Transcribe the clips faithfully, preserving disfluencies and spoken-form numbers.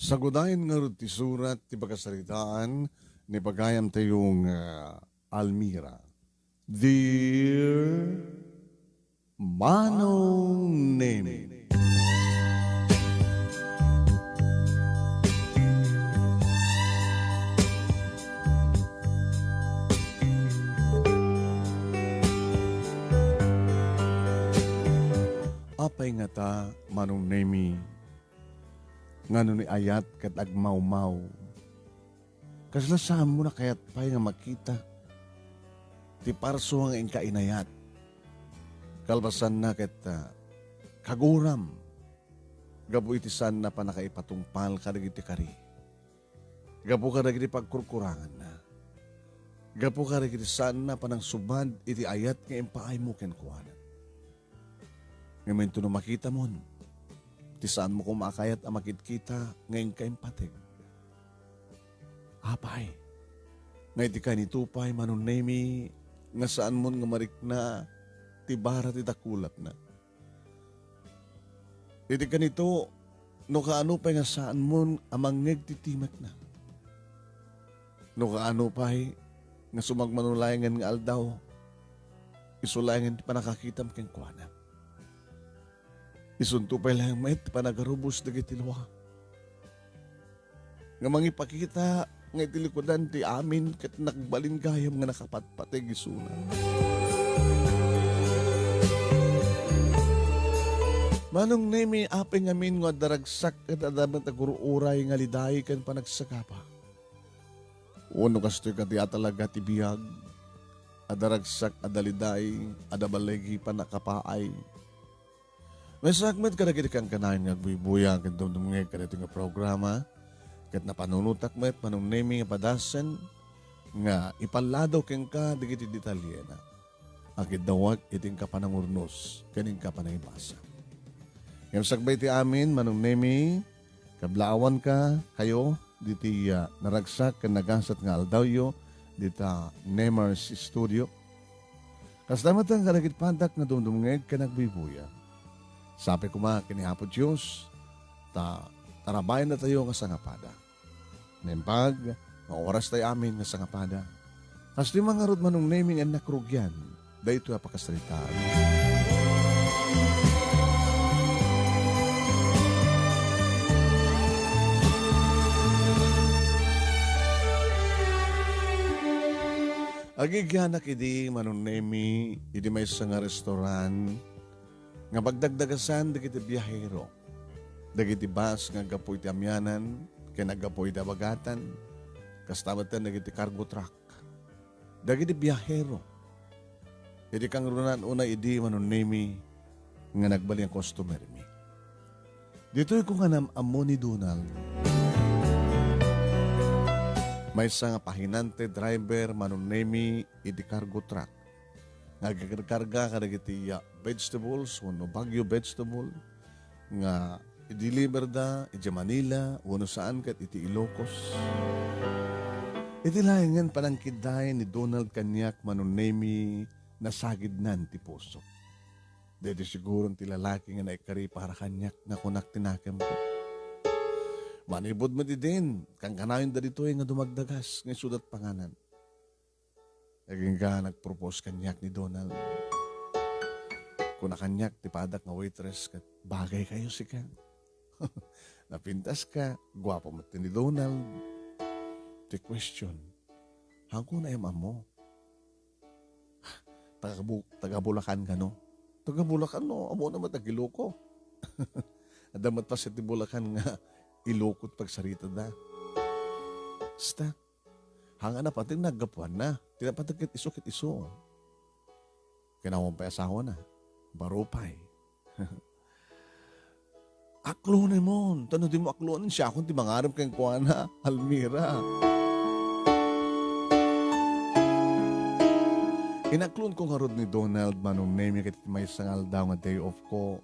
Sagudayen ngarud ti surat ti pakasaritaan ni pagayamtayo nga Almira. Dear Manong Nemi. Apay ngata, Manong Nemi, nga no ni ayat ket agmawmaw, kasla saanmo a kayat pay nga makita ti parso nga inka inayat? Kalpasanna ket, ah, kaguram gapu iti saanna a pannakaipatungpal kadagiti kari, gapu kadagiti pagkurkuranganna, gapu kadagiti saanna a panangsubad iti ayat nga impaaymo kenkuana. Ngem intono makitamon ti saanmo koma a kayat a makitkita nga inka impateg. Apay, nga iti kanito pay, Manong Nemi, nga saanmon nga marikna ti bara ti dakulatna. Iti kanito, no kaano pay nga saanmon a mangngeg ti timekna. No kaano pay nga sumagmamano laengen nga aldaw, isu laengen ti pannakakitam kenkuana. Isunto pay laeng met ti panagarubos dagiti lua nga mangipakita nga iti likudan ti amin ket nagbalin gayam nga nakapatpateg isuna. Manong Nemi, apay ngamin nga adda ragsak ket adda met agur-uray nga liday ken panagsagaba? Wenno kastoy kadi a talaga ti biag? Adda ragsak, adda liday, adda baligi, pannakapaay. Maysaak met kadagiti kankanayon nga agbuybuya ken dumdumngeg kadaytoy nga programa, ket napanunotak met, Manong Nemi, nga padasen nga ipalladaw kenka dagiti detalyena. Akiddawak iti inka panangurnos ken inka panangibasa. Ngem sakbay ti amin, Manong Nemi, kablaawanka kayo diti, ah, naragsak ken nagasat nga aldawyo dita Nemars Studio. Kasta met kadagiti paddak nga dumdumngeg ken agbuybuya. Sapay koma ken ni Apo Dios, ta tarabayennatayo nga sangapada. Naimbag nga oras tay amin nga sangapada. Kastoy man ngarud, Manong Nemi, nga innak rugian daytoy a pakasaritaan. Agigianak idi, Manong Nemi, idi maysa nga restoran nga pagdagdagasan dagiti biahero, dagiti bus nga aggapu iti amianan ken aggapu iti abagatan, kasta met dagiti cargo truck, dagiti biahero. Iti kangrunaan unay idi, Manong Nemi, nga nagbalin a customer mi. Ditoy ko nga nam-ammo ni Donald. Maysa nga pahinante driver, Manong Nemi, iti cargo truck nga agkarkarga kadagiti, ah, vegetables wenno Baguio vegetable nga i-deliver da idiay Manila wenno saan ket iti Ilocos. Iti laengen panangkidday ni Donald kaniak, Manong Nemi, nasagidnan ti pusok. Daytoy siguron ti lalaki nga naikari para kaniak nga kunak ti nakemko. Manipud met idin, kankanayonda ditoy nga dumagdagas nga isudat panganan. Agingga nagpropose kaniak ni Donald. Kuna kaniak ti padak nga waitress ket, "Bagay kayo sika. Napintaska, guapo met ni Donald." Ti question, "Haanko nga am-ammo? Taga Bu-, taga Bulacan kano?" "Taga Bulacan no, ammona met a Iloko." Adda met paset ti Bulacan nga Iloko ti pagsaritada. Basta, Haan nga napateg naggapuanna. Ti napateg ket isu ket isu. Ken awan pay asawana. Baro pay. Aklonem, ta no dimo aklonen, siakon ti mangarem kenkuana, Almira. Inaklonko ngarud ni Donald, Manong Nemi, ket iti maysa nga aldaw nga day off ko,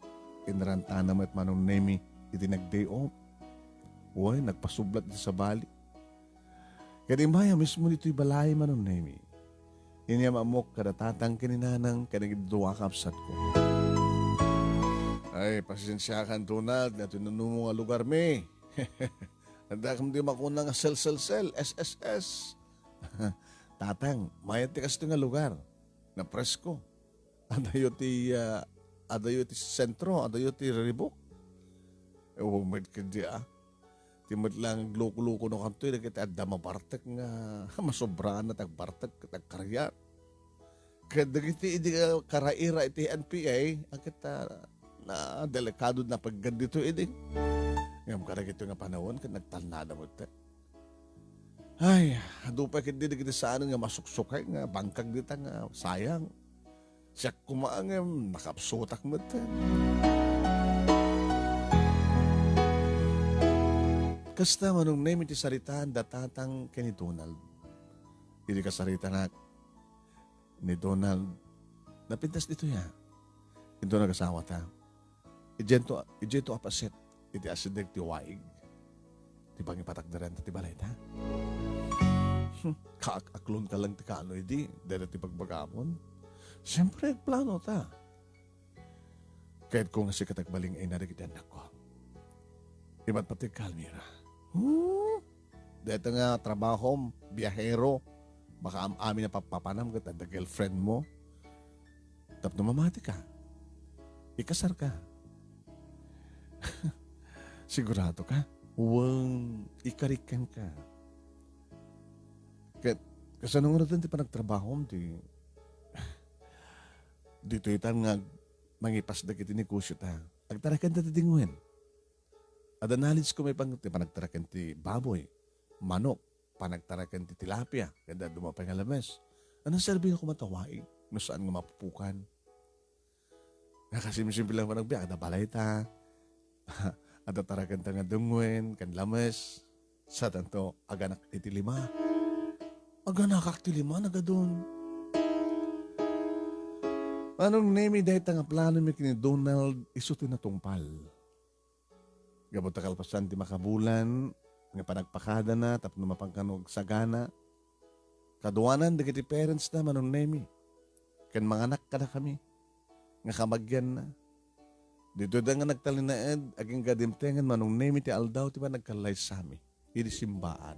inrantana met, Manong Nemi, iti nag-day off. Wen, nagpasublat iti sabali. Ket immay a mismo ditoy balay, Manong Nemi, inyam-ammok kada tatang ken ni nanang ken dagiti dua a kabsatko. Ay, pasensiakan, Donald, nga tinunonmo nga lugarmi. Adda kam di makuna nga sel, sel, sel, S S S. Tatang, mayat ti kastoy nga lugar. Napresko. Adayo ti, ah, adayo ti sentro, adayo ti ribok. Ewan met kadi, ah. Ti met lang agluko-luko no kanto, dagiti adda mabartek nga masobraan na tagbartek, tagkariat. Ket dagiti idi, ah, karaira iti N P A, a ket, ah, na delikado na paggan dito idi. Ngem kadagito nga panawen ket nagtalnada met. Ay, adu pay ketdi dagiti saan nga masuksukay nga bangkag dita nga sayang. Siak koma ngem nakapsutak met. Kasta Manong Nemi ti saritaan da tatang ken ni Donald. Idi kasaritanak ni Donald, napintas ditoy, a. Inton agasawata, idiayto, idiayto a paset iti asideg ti waig ti pangipatakderan ti balayta. Hmm, kaak-aklon ka lang ti kano idi, dayta ti bagbagamon. Siyempre, agplano ta. Kayatko nga sika ti agbalin nga ina dagiti annakko. Ibat pati ka, Almira. Hmm? Dayta nga trabahom, biyahero, baka am-amin a pappapanam ket adda girlfriend mo. Tapno mamati ka, ikasar ka. Sigurado ka? Wen, ikariken ka. Ket kasano ngaruden ti panagtrabahom ti ditoy tan nga ag-, mangipas dagiti negosio ta? Agtaraken ta ti dingwen. Adda knowledge ko maipanggep ti panagtaraken ti baboy, manok, panagtaraken ti tilapia, ken dadduma pay nga lames. Ano serbi nga kumatawaig no saan nga mapupukan? Nakasimsimple lang panagbiag, adda balayta, adda tarakenta nga dengwen, ken lames. Satanto, aganak iti lima. Aganakak ti lima, nagadun. Manong Nemi, dayta nga plano mi ken ni Donald, isu ti natungpal. Gapu ta kalpasan ti makabulan nga panagpakadana tapno mapan kano agsagana, kaduanan dagiti parentsna, Manong Nemi, ken manganak kadakami nga kabagianna. Ditoyda nga nagtalinaed, agingga dimtengen, Manong Nemi, ti aldaw ti panagkallaysami idi simbaan.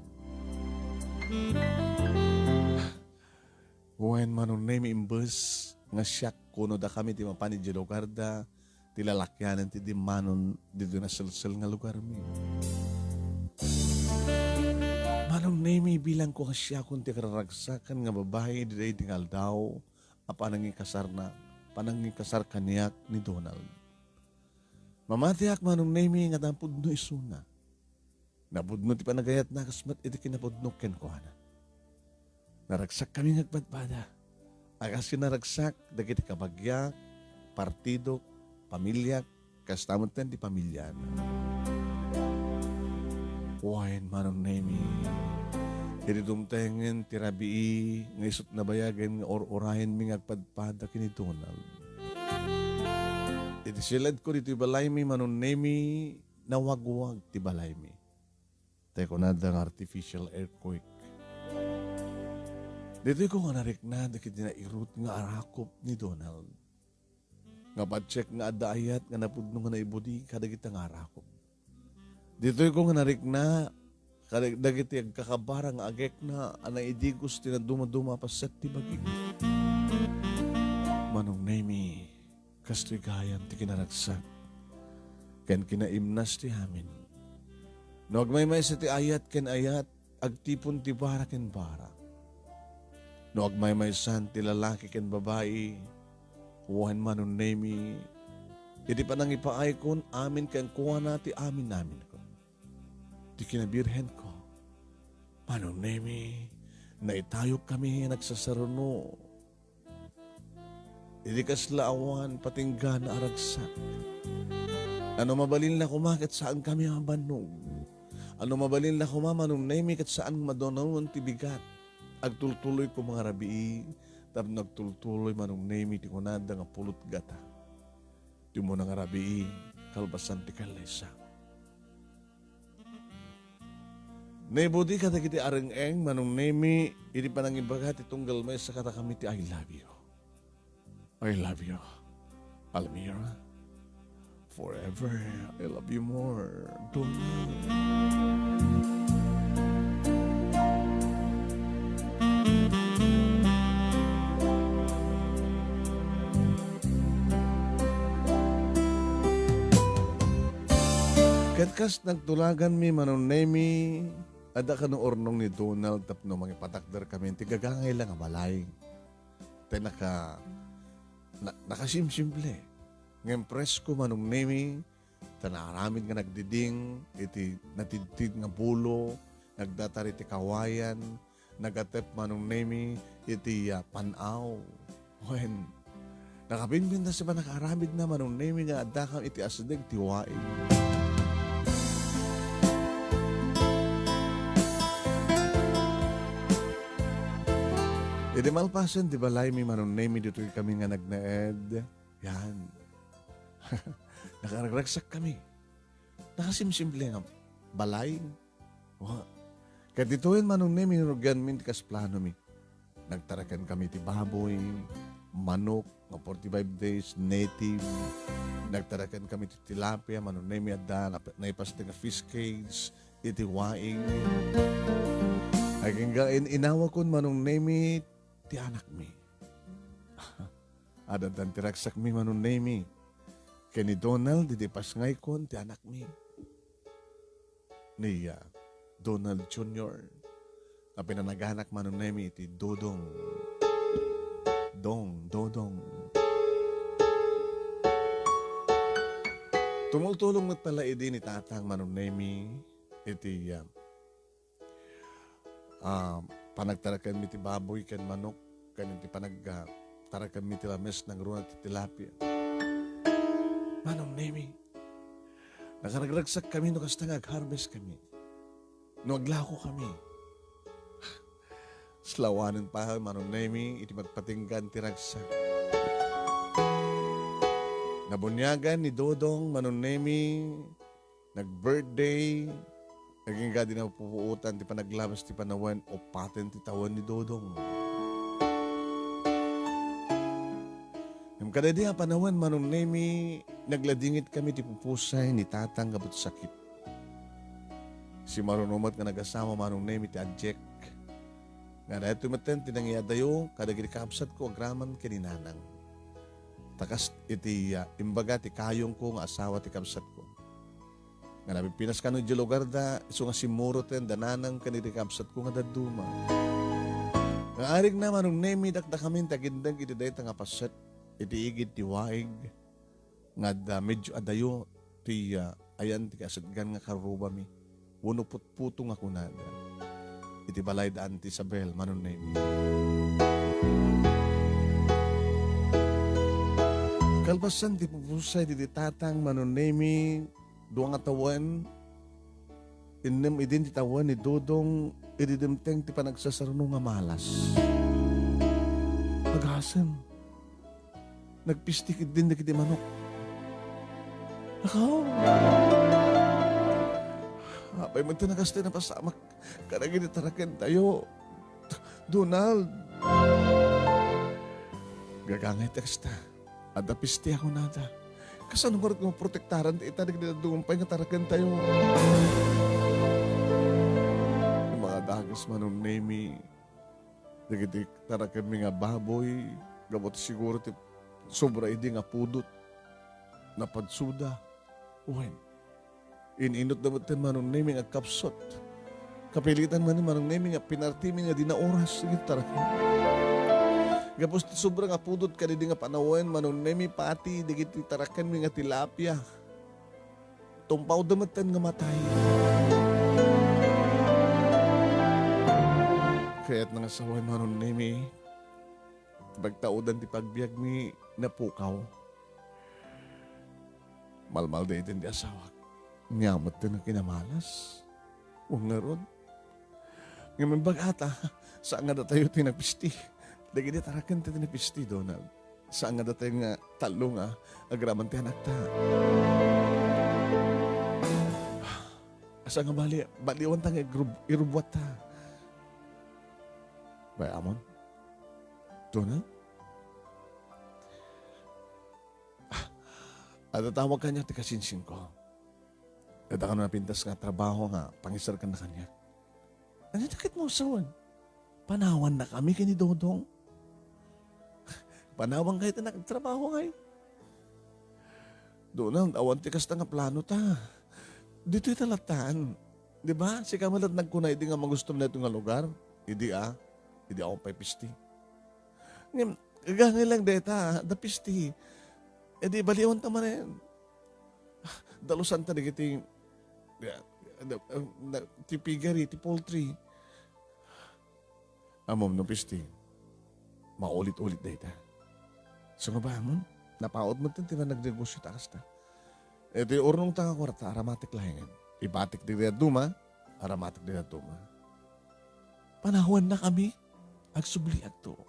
Wen, Manong Nemi, imbes nga siak kuno dakami ti mapan idiay lugarda, ti lalakianen ti dimmanon ditoy naselsel nga lugarmi. Manong Nemi, bilangko nga siakon ti kararagsakan nga babai daydi nga aldaw a panangikasarna, panangikasar kaniak ni Donald. Mamatiak, Manong Nemi, nga napudno isuna. Napudno ti panagayatna kas met iti kinapudno kenkuana. Naragsakkami nga agpadpada a kas ti naragsak dagiti kabagiak, partidok, pamiliak, kasta metten ti pamiliana. Wen, Manong Nemi, idi dumtengen ti rabii nga isut nabayagen nga ur-urayenmi nga agpadpada ken ni Donald. Iti siledko ditoy balaymi, Manong Nemi, nawagwag ti balaymi. Tay kunada nga artificial earthquake. Ditoyko nga narikna dagiti nairut nga arakop ni Donald. Nga patiek nga adda ayat nga napudno nga naibudi kadagita nga arakop. Ditoyko nga narikna kadag-, dagiti agkakabara nga agekna a naidigos ti nadumaduma a paset ti bagik. Manong Nemi, kastoy gayam ti kinaragsak ken kinaimnas ti amin. No agmaymaysa ti ayat ken ayat, agtipon ti bara ken bara. No agmaymaysan ti lalaki ken babai, wen, Manong Nemi, iti panangipaaykon amin kenkuana ti amin-aminko. Ti kinabirhenko, Manong Nemi, naitayokkami a nagsasaruno iti kasla awan patinggana a ragsak. Ano mabalin la koma ket saankami a mabannog. Ano mabalin la koma, Manong Nemi, ket saan nga madunawen ti bigat. Agtultuloy koma nga rabii, tapno agtultuloy, Manong Nemi, ti kunada nga pulot gata. Ti umuna nga rabii, kalpasan ti kalesa. Naibudi kadagiti areng-eng, Manong Nemi, idi panangibaga ti tunggal maysa kadakami ti "I love you." I love you, Almira. Forever, I love you more, Donald. Kas nagtulaganmi, Manong Nemi, adda kano urnong ni Donald tapno mangipatakderkami iti gagangay la nga balay. Tay naka-, na-, nakasimsimple. Ngem presko, Manong Nemi, ta naaramid nga nagdiding iti natidtid nga bulo, nagdatar iti kawayan, nagatep, Manong Nemi, iti, ah, pan-aw. Wen, nakabimbintas ti pannakaaramidna, Manong Nemi, nga addakam iti asideg ti waig. Idi malpasen ti balaymi, Manong Nemi, ditoy kami nga nagnaed. Yan. Nakaragragsak kami. Nakasimsimple nga balay. Wa. Ket ditoyen, Manong Nemi, nirugianmi ti kas planomi. Nagtaraken kami ti baboy, manok, nga forty-five days, native. Nagtaraken kami ti tilapia, Manong Nemi, adda, nap-, naipasideg nga fish cage, iti waig. Agingga in-, inawakon, Manong Nemi, ti anakmi. Addan ti ragsakmi, Manong Nemi. Ken ni Donald, idi pasngaykon ti anakmi. Ni, ah, Donald Junior, nga pinanaganak, Manong Nemi, iti Dodong. Dong, Dodong. Tumultulong met pala idi ni Tatang, Manong Nemi, iti, ah, ah, panagtarakenmi ti baboy ken manok, ken iti panag-, ah, tarakenmi ti lames, nangruna ti tilapia. Manong Nemi, nakaragragsak kami no kasta nga ag-harvest kami. No aglako kami. Slawanen pa, Manong Nemi, iti magpatinggan ti ragsak. Nabuniagan ni Dodong, Manong Nemi, nag-birthday, agingga di napupuotan ti panaglabas ti panawen, uppaten ti tawen ni Dodong. Ngem kadaydi a panawen, Manong Nemi, nagladingit kami ti pupusay ni Tatang gapu ti sakit. Simaruno met nga nagasawa, Manong Nemi, ti Ajek. Nga daytoy metten ti nangyadayo kadagiti kabsatko agraman ken ni Nanang. Ta kas iti, ah, imbaga ti kayongko nga asawa ti kabsatko. Nga napipinaskano idiay lugarda, isu nga simmuroten da Nanang ken iti kabsatko nga dadduma. Nga arigna, Manong Nemi, dakdakamin ti agindeg iti dayta nga paset iti igid ti waig nga adda medio adayo ti, ah, ayan ti kasetgan nga karrubami wenno putputo nga kunada iti balay da Auntie Isabel, Manong Nemi. Kalpasan ti pupusay diti Tatang, Manong Nemi, dua nga tawen, innem idin ti tawen ni Dodong idi dimteng ti panagsasaruno nga malas. Agasem. Nagpisti ketdin dagiti manok. Ako. Apay met ti nakas ti napasamak kadagiti tarakentayo, Donald. Gagangay ti kasta. Adda pisti a kunada. Kasano ngarud nga maprotektaran ti ita dagiti dadduma pay nga tarakentayo? Mangadages, Manong Nemi, dagiti tarakenmi nga baboy, gapu ti siguro ti sobra idi nga pudot, napadsuda. Wen, in-inutda metten, Manong Nemi, nga agkapsut. Kapilitan man ni Manong Nemi nga pinartimi nga di nauras dagiti taraken. Gapu ti sobra nga pudot kadaydi nga panawen, Manong Nemi, pati dagiti tarakenmi nga tilapia, tumpawda metten nga matay. Kayatna nga sawen, Manong Nemi, ti pagtaudan ti pagbiagmi napukaw. Malmaldaiten ti asawak. Nia metten nga kinamalas. Wen ngarud. Ngem imbag ata, saan nga datayo ti napisti. Dagiti taraken ti napisti, Donald. Saan nga datayo nga tallo nga agraman ti anakta. Asa nga bali, baliwanta nga irub-, irubwatta. Bay-amon? Donald? Ah, adda tawag kaniak ti kasinsingko. Adda kano napintas nga trabaho nga pangiserkanna kaniak. Ania ti ket mo sawen? Panawanna kami ken ni Dodong. Panawan kayo ti nagtrabaho ngay. Donald, awan ti kasta nga plano ta. Ditoy ta lattan. Di ba? Sika met latta nagkuna idi nga mangustom daytoy nga lugar. Idi a, idi awan pay pisti. Ngem, gangay lang dayta, adda pisti. Idi baliwanta manen. Dalusanta dagiti, ya, na, na, ti piggery, ti poultry. Ammom no pisti, maulit-ulit dayta. Sungabamon, napaut met ti nagnegosio ta kasta. Iti urnongta nga kuarta, aramatek laengen. Ibatik dagiti dadduma, aramatek dagiti dadduma. Panawannakami, agsubliakto.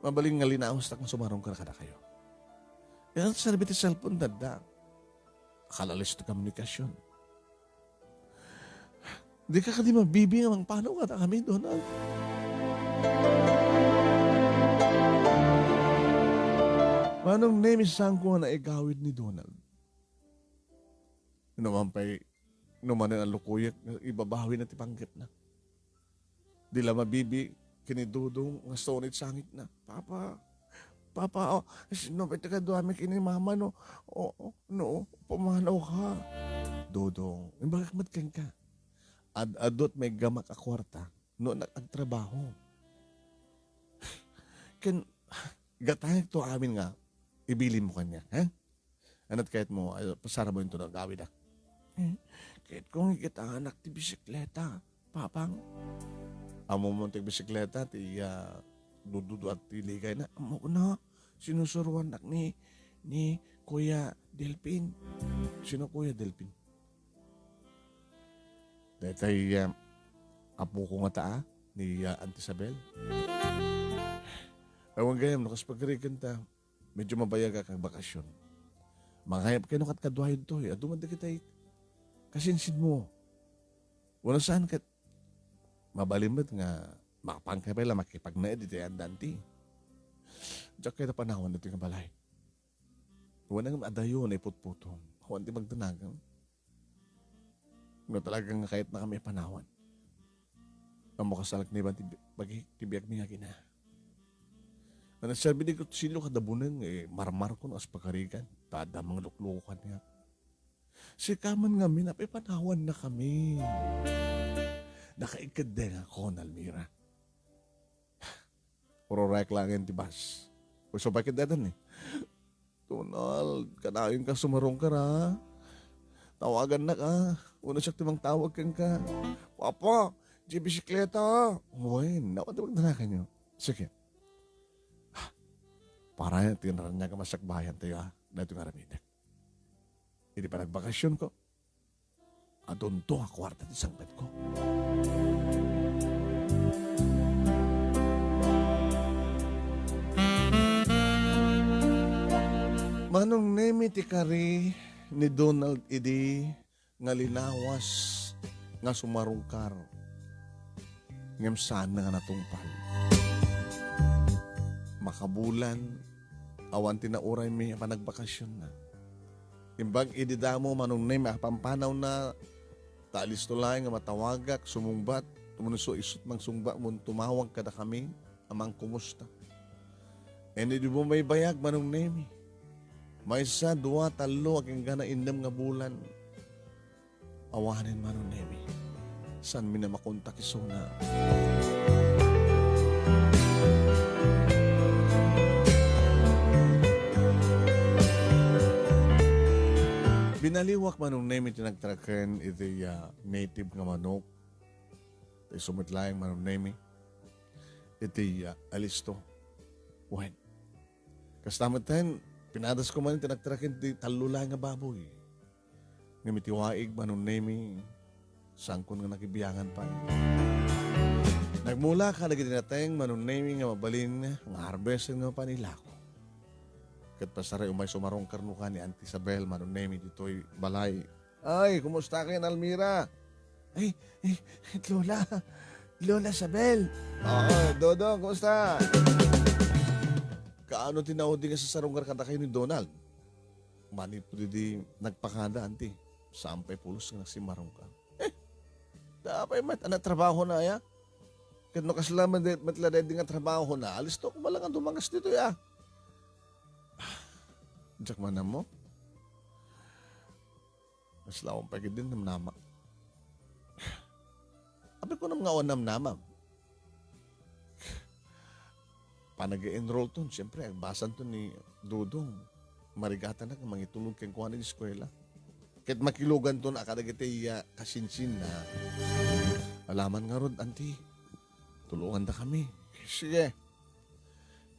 Mabalin nga linawastak nga sumarungkar kadakayo. Yan, serbi ti cellphone, dadda. Kalalis ti komunikasyon. Dika kadi mabibi nga mangpanaw kadakami, Donald? Manong Nemi, saanko nga naigawid ni Donald? No man pay, no manen a lukoyek, ibabawina ti panggepna. Di la mabibi ken ni Dodong nga sangit-sangitna. "Papa, Papa, oh, sino pay ti kaduami ken ni Mama no, oh, oh, no, pumanawka?" "Dodong, imbagak met kenka. Ad-adu ti maiggamak a kuarta no nag-, agtrabaho. Ken gatangekto amin nga ibilinmo kaniak, ha?" Ania ti kayatmo, ay, pasarmo inton agawidak? Eh, kayatko nga ikitaanak ti bisikleta, Papang. Ammom ti bisikleta, ti, ah, dududuat ti ligayna. Ammok na, sinusuroannak ni, ni Kuya Delpin. Sino Kuya Delpin? Daytay, ah, apoko ngata, ah, ni, ah, Auntie Isabel. Awan gayam, no, kas pagriken ta. Medyo mabayagak nga agbakasyon. Mangayab kano kadkaduayo ditoy, adu man dagiti kasinsinmo. Wenno saan ket mabalin met nga makapanka pay la makipagnaed iti ayan da Auntie. Diak kayat a panawan ditoy nga balay. Wenno ngem adayo naiputputom. Awan ti magdanagem. No talaga nga kayatnakami a panawan. Ammok a salakniban ti bi-, bagi-, ti biagmi nga agina. Nga nagserbi ti kutsilio kada buneng, eh, marmarko no kas pagarigan. Ta adda manglukluko kaniak. Sika man ngamin, apay panawannakami? Nakaikeddengakon, Almira. Ururayak laengen ti bus. Uy, subay ket daytan ni. Donald, kanayon ka sumarungkar, a. Tawagannak, a. Wenno siak ti mangtawag kenka. Papa, diay bisikleta, a. Wen, awan ti magdanakanyo. Sige. Ah, para ti naraniag a masakbayantayo, a. Daytoy nga aramidek. Idi panagbakasionko, adunto a kuarta ti sangpetko. Manong Nemi ti kari ni Donald idi nga linawas nga sumarungkar. Ngem saan nga natungpal. Makabulan, awan ti nauraymi a panagbakasionna. Imbag idi damo Manong Nemi a pampanawna, ta alisto laeng nga matawagak, sumungbat, wenno isu isut mangsungbat, wenno tumawag kadakami a mangkumusta. Idi bumaybayag Manong Nemi, maysa, dua, tallo, agingga innem nga bulan. Awanen Manong Nemi. Saanmi a makontak isuna. Binaliwak Manong Nemi ti nagtraken iti, ah, native nga manok. Ti isu met laeng Manong Nemi. Iti, ah, alisto. Wen. Kasta metten, pinadasko man ti nagtraken ti tallo laeng nga baboy. Ngem iti waig, Manong Nemi, saankon nga nakibiangan pay. Nagmula kadagiti nateng, Manong Nemi, nga mabalin nga harvesten nga mapan ilako. Ket pasaray umay sumarungkar nuka ni Auntie Isabel, Manong Nemi, ditoy balay. "Ay, kumusta kayo, Almira?" "Ay, ay, Lola, Lola Isabel." "Oo, Dodong, kumusta?" "Kaano ti naudi nga sasarungkar kadakayo ni Donald?" Manipud idi nagpakada, Auntie, saan pay pulos nga nagsimarungkar. Eh, apay met, a, natrabahona aya? Ket no kasla met, met la daydi nga trabahona, alisto ko man la nga dumangas ditoy, a. Diak man ammo. Mas laom pay ketdin namnamak. Apay kunam nga awan namnamam? Panag-enroll ton, siyempre, agbasan ton ni Dodong. Marigatanak nga mangitulog kenkuana iti eskuela. Ket makilugan ton a kadagiti, ah, kasinsinna. Alaman ngarud, Auntie. Tulongandakami. Sige.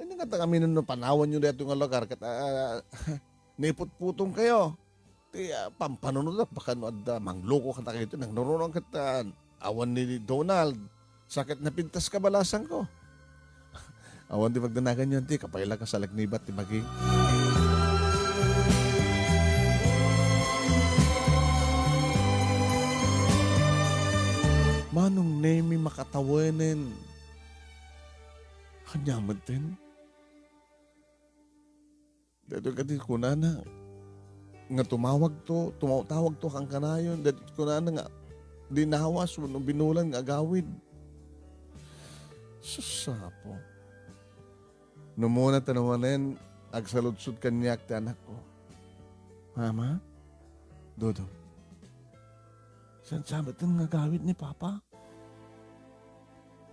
Ania ngata ngamin no panawanyo daytoy nga lugar ket, ah, naiputputongkayo. Ti, ah, pampanunotak, baka no adda mangloko kadakayo, nangnuruno ket, ah, awan ni Donald. Sa ket napintas kabalasanko. Awan ti pagdanaganyo, Auntie, kapaylak a salaknibat ti bagi. Manong Nemi makatawenen. Ania metten? Daytoy kadi kunana nga tumawagto, tumawtawagto kankanayon. Daytoy kunana nga linawas wenno binulan nga agawid. Sus, Apo. Numuna ta numanen, agsaludsod kaniak ti anakko. Mama, Dodong, saan sa metten nga agawid ni Papa?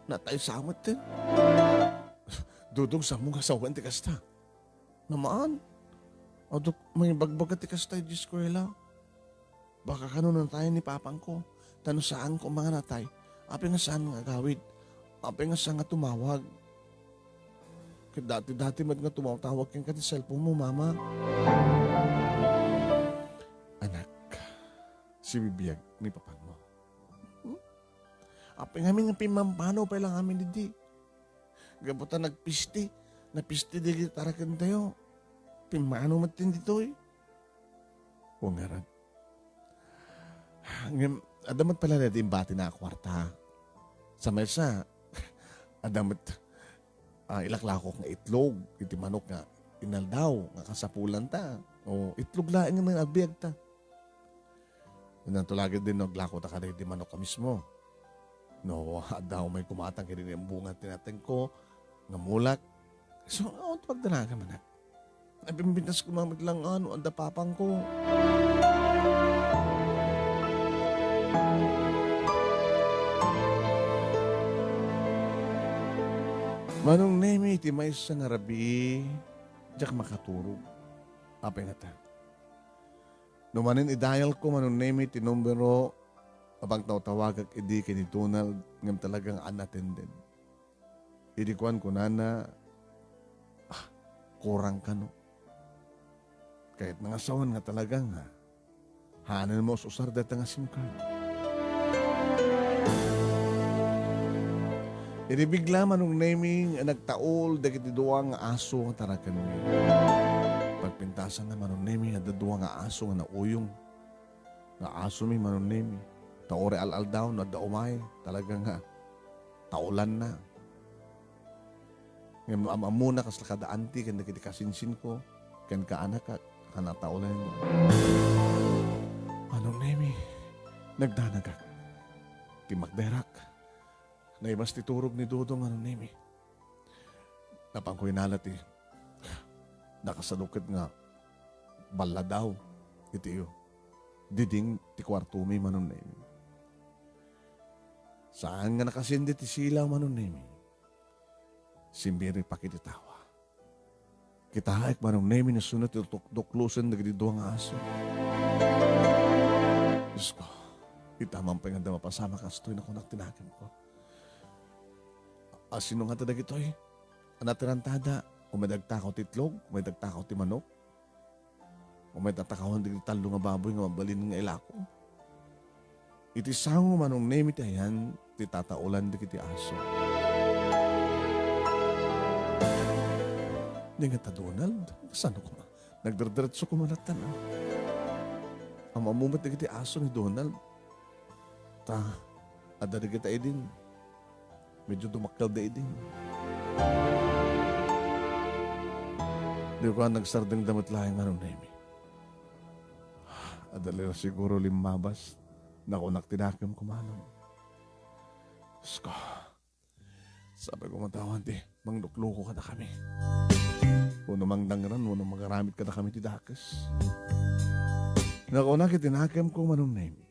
Natay sa metten. Dodong, saanmo nga sawen ti kasta? Namaan. Adda mangibagbaga ti kasta iti eskuela. Baka kano natayen ni papangko, ta no saanko a mangan natay, apay nga saan nga agawid? Apay nga saan nga tumawag? Ket dati-dati met nga tumawtawag kenka ti cellphone mo, Mama. Anak, sibibiag ni papangmo. Hmm? Apay ngamin nga pimmamano pay la ngamin idi. Gapu ta nagpisti, napisti dagiti tarakentayo. Pimmano met ditoy. Wen ngarud. Ngem, adda met pay la daydi imbatina a kuarta. Sa maysa, adda met, ah, ilaklakok nga itlog iti manok nga inaldaw nga kasapulanta. O, itlog laeng nga agbiagta. Inanto la ketdin no aglakota kadaydi manok a mismo. No adda umay kumatang kadaydi nga bunga ti natengko nga mulak. So, awan ti pagdanagan, anak. Napimpintas koma met la nga no adda papangko. Manong Nemi, iti maysa nga rabii, diak makaturog. Apay ngata? No manen i-dial ko, Manong Nemi, ti numero a pagtawtawagak idi ken ni Donald, ngem talaga nga unattended. Idi kuan kunana, "Ah, kurang kano." Kayat nga sawen nga talaga nga haanen mo us-usar dayta nga SIM card. Idi bigla, Manong Nemi, nga nagtaul dagiti dua nga aso nga tarakenmi. Pagpintasanna, Manong Nemi, adda dua nga aso nga nauyong nga asomi, Manong Nemi. Ta uray al-aldaw no adda umay, talaga nga taulanna. Ngem am-ammona kasla kada anti ken dagiti kasinsinko ken kaanakak a nataulan. Manong Nemi, nagdanagak. Timmakderak. Naibas ti turog ni Dodong, Manong Nemi. Napanko inala ti nakasaduket nga balladaw iti iyo. Diding ti kuartomi, Manong Nemi. Saan nga nakasindi ti silaw, Manong Nemi. Simbirik pa iti tawa. Kitaek, Manong Nemi, no sino ti tuktuklosen dagiti dua nga aso. Diosko, ita man pay nga adda mapasamak kastoy, nakunak ti nakemko. A, sino ngata dagitoy? A natirantada, umay dagtakaw ti itlog, umay dagtakaw ti manok. Umay tatakawan dagiti tallo nga baboy nga mabalin nga ilako. Iti sango, Manong Nemi, ti ayan ti tataulan dagiti aso. Ni ngata, Donald, kasano koma? Nagderderetso koma latta, a. Am-ammo met dagiti aso ni Donald. Ta, adda dagita idin. Medyo dumakkel da idin. Di ko nagsardeng da met laeng, Manong Nemi. Adda la siguro limmabas. Nakunak ti nakemko, Manong. Diosko. Sapay koma ta awan ti manglukloko kadakami. Wenno mangdangran, wenno mangaramid kadakami ti dakes. Nakunak iti nakemko, Manong Nemi.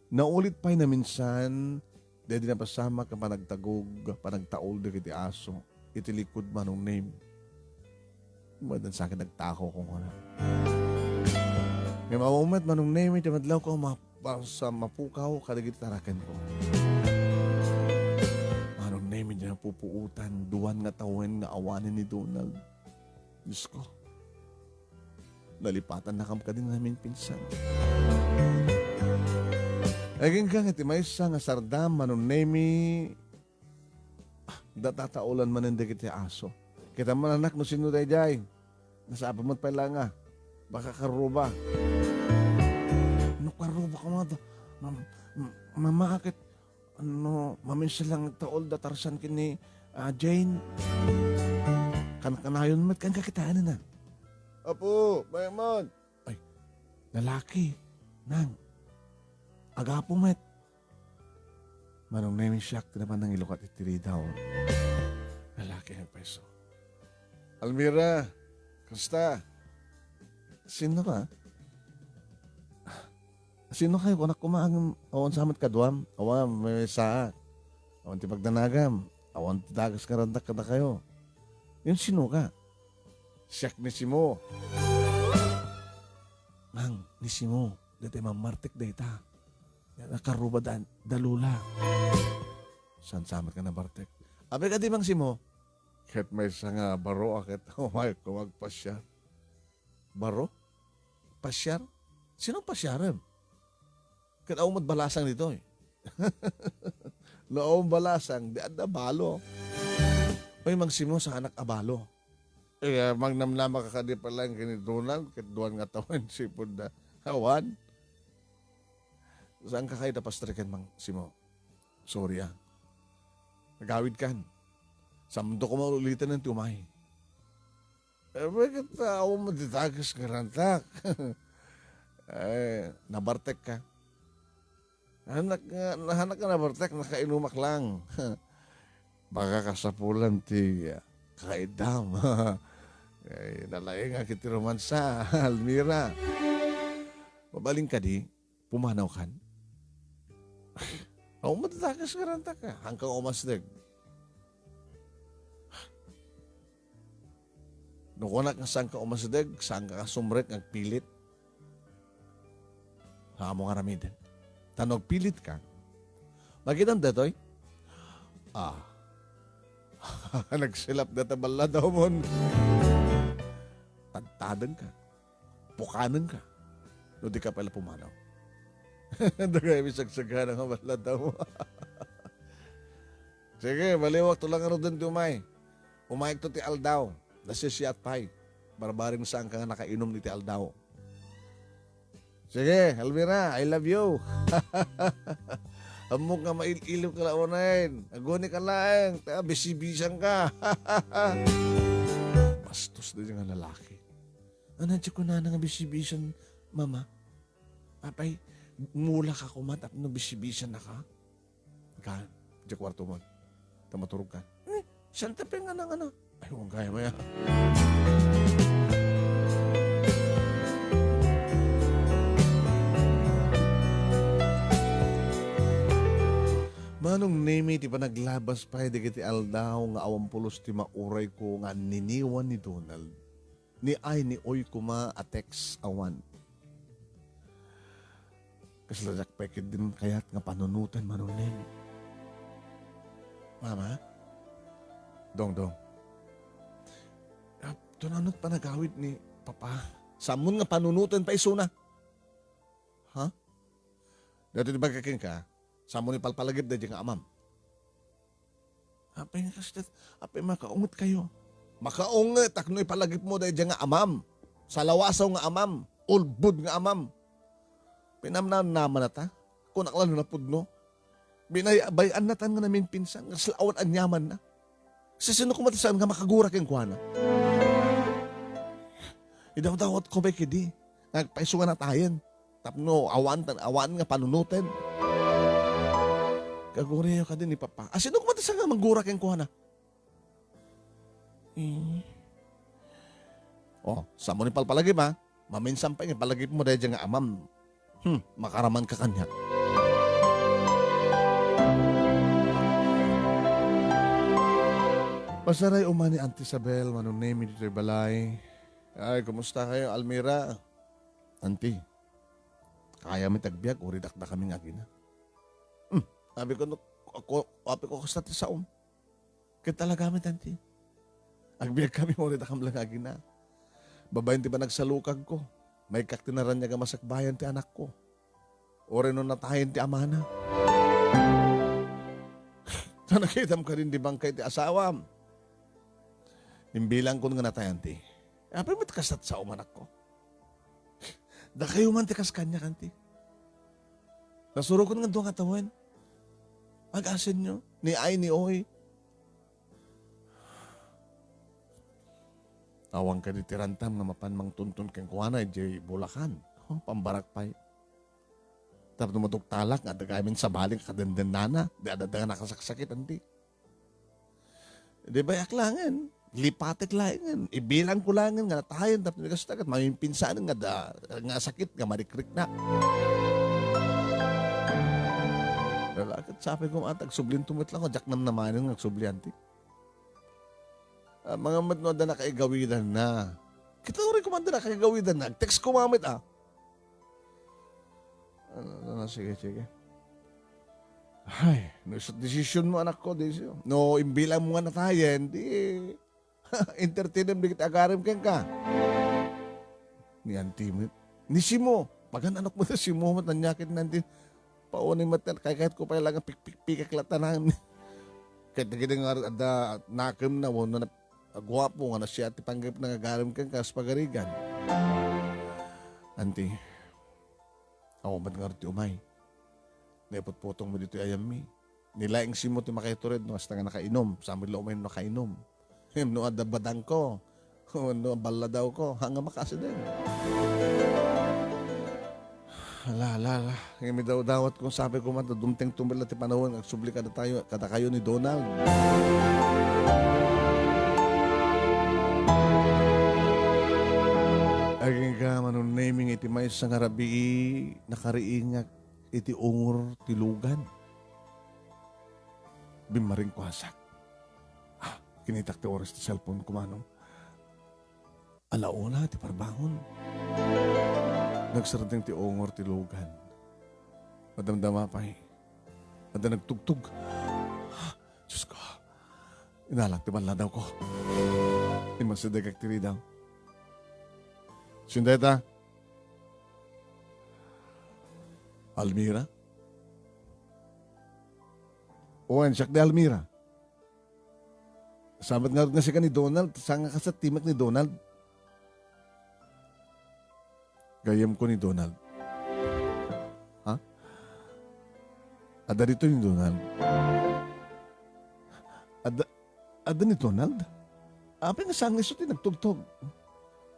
Naulit pay naminsan, daydi napasamak a panagtagog, panagtaul dagiti aso iti likud, Manong Nemi. Madan sa akin nagtako ko nga. Ngem awan met, Manong Nemi, ti madlaw ko ma-, basta mapukaw kadagiti tarakenko. Manong Nemi, di napupuotan, duan nga tawen nga awanen ni Donald. Diyos ko. Nalipatannakam kadi nga naminpinsan. Agingga nga ti maysa nga sardam, Manong Nemi, ah, datataolan manen dagiti aso. Kita man, anak, no sino daydiay? Nasapa met pay la nga. Baka karruba. No karruba ka, mada. Mam-, m-, mama, ket Ano, maminsan lang nagtaol da Tarzan ken ni, ah, Jane. Kankanayon met, kankakitaen na. Apo, mayman. Ay, lalaki, nang. Agapo met. Manong Nemi, siak ti napan nangilukat iti ridaw. Lalaki, nagpayso. Almira, kasta? Sino ka? Sino kayo? Kunak koma, ngem awan sa met kaduam. Awan, may saak. Awan ti pagdanagam. Awan ti dagas nga rantak kadakayo. Yun sino ka? Siak ni Simo. Nang, ni Simo. Dati mamartek dayta. Nakaruba da, da Lola. Saan sa met nga nabartek? Apay kadi, Mang Simo? Ket maysa nga baro a ket umay ko magpasiar. Baro? Pasiar? Sino pasiarem? Ket awan met balasang ditoy. No awan balasang, di adda balo. Oy, Mang Simo, saanak a balo. Eh, magnamnama ka kadi pay laeng ken ni Donald, ket duan nga tawen sipud da. Awan. Saan ka kayat a pastreken, Mang Simo? Sorry, ah. Nagawid kan. Saanto koma uliten ti umay. Eh, bakit, ah, awan met ti dagas nga rantak? Eh, nabartek ka. Anak nga, anak nga nabartek, nakainumak lang. Baka kasapulan ti, ah, kakaidam. Eh, nalaing nga iti romansa, Almira. Mabalin kadi? Pumanaw kan? Awan met ti dagas nga rantak, ah. Saan ka umasdeg? No kunak nga saan ka umasdeg, saan ka kasumrek nga agpilit. Saan mo nga aramiden? Ta no agpilit ka, makitam datoy? Ah. Nagsilap data balladawmon. Tadtadeng ka. Pukanen ka. No di ka pala pumanaw. Dagay mi sagsagana nga balladawmo. Sige, baliwak to lang ngaruden ti umay. Umayek to ti aldaw. Nasisiat pay. Barbareng saan ka nga nakainum iti aldaw. Sige, Almira, I love you. Ammok nga mail-ilo ka la unayen. Aguni ka laeng. Ta bisibisan ka. Bastos da nga lalaki. Ano ti kunana nga bisibisan, mama? Apay, mula ka koma tapno bisibisan na ka? Ka, diay kwarto mo. Ta maturog ka. Eh, saan ta pay nga nang ano? Ay, huwag kaya maya. Manong Nemi, ti panaglabas pay dagiti aldaw nga awan pulos ti mauray ko nga anniniwan ni Donald. Ni ay, ni oy koma a text awan. Kasla diak pay ketdin kayat nga panunoten, Manong Nemi. Mama? Dongdong. Ah, tunanot panagawid ni Papa. Sammon nga panunoten pay isuna. Ha? Dati di ba kakin ka? Sammon ipalpalagip daydi nga amam. Apay nga kasdiay, apay makaunget kayo? Makaunget, tapno ipalagipmo daydiay nga amam. Salawasaw nga amam. Ulbod nga amam. Pinamnamnama na ta. Kunak la no napudno. Binay-, bay-an na tan nga naminpinsan. Nga sila awan anyaman na. Sisino koma ti saan nga makagura kenkuana? Idawdawat ko bay kidi. Nga agpayso nga natayen. Tapno awan tan awan nga panunoten. Kaguriyo kadi ni Papa. A, sino koma ti saan nga manggura kenkuana? Eh. Oh, sammon ipalpalagip, ha? Maminsan pay nga ipalagipmo daydiay nga amam. Hmm, makaraman ka kaniak. Pasaray umani, Auntie Isabel, Manong Nemi ditoy balay. Ay, kumusta kayo, Almira? Auntie, kayam met agbiag, uray dakdakami nga agina. Hmm, abi ko, no, ako, abi ko, kasta ti saom. Ket talaga met, Auntie. Agbiagkami, uray dakam lang agina. Babaen ti panagsalukagko, maikkak ti naraniag a masakbayan ti anakko. Uray no natayen ti amana. Ta nakitam kadin di bangkay ti asawam. Imbilangkon nga natay, Auntie. Apay met kasta ti saom, anakko? Dakayo man ti kas kaniak, Auntie. Nasurokon nga dua nga tawen. Ag-asenyo, ni Ay, ni Oy. Awan kadi ti rantam nga mapan mangtunton kenkuana idiay Bulacan. Oh, pambarak pay. Tapno maduktalak nga adda gamin sabali nga kadendennana, di adda nga nakasaksakit, Auntie. Di bayak laengen, lipatek laengen, ibilangko laengen nga natayen tapno di kasta ket mamimpinsanen nga da, nga sakit nga marikriknak. Lalakit, sapay ko, "Ata, agsublinto met lang, diak namnamanen nga agsubli, Auntie." Ah, mangan met no adda nakaigawidanna. Kita uray koma adda nakaigawidanna. Text ko mamit, ah. Ano, ano, sige, sige. Ay, no isu ti desisyon mo, anakko, desisyon. No imbilang mo nga natayen, di entertainem dagiti agarim kenka. Ni Auntie met. Ni Simo. Pagan-anakmo ti Simo met, ania ket ni Auntie. Paunay met, kayatko pay lang nga pikpikpikak latta. Ket dagiti nga adda nakemna wenno na-, aguapo nga nasia ti panggepna nga agarim kenka kas pagarigan. Auntie, awan met ngarud ti umay. Naiputputongmi ditoy ayammi. Ni laeng Simo ti makaitured no kasta nga nakainom, sa met la umay no nakainom. Ngem no adda badangko, wenno balladawko, haan nga makaasideg. Ala, ala, ala. Ngem idawdawatko, sapay koma ta dumtengto met la ti panawen nga agsubli kadatayo, kadakayo ni Donald. Agingga, Manong Nemy, nga iti maysa nga rabii, nakariingak iti ungor ti lugan. Bimmaringkuasak. Ah, kinitak ti oras ti cellphone ko, manong. Ala una ti parbangon. Nagsardeng ti ungor ti lugan. Madamdama pay. Adda nagtugtog. Ah, Diyos ko. Inalak ti balladawko. Immasidegak ti ridaw. Sino dayta? Almira? Wen, siak ni Almira. Sa met ngarud nga sika ni Donald, saan nga kasta ti timek ni Donald? Gayyemko ni Donald. Ha? Adda ditoy ni Donald? Adda, adda ni Donald? Apay nga saan nga isu ti nagtugtog?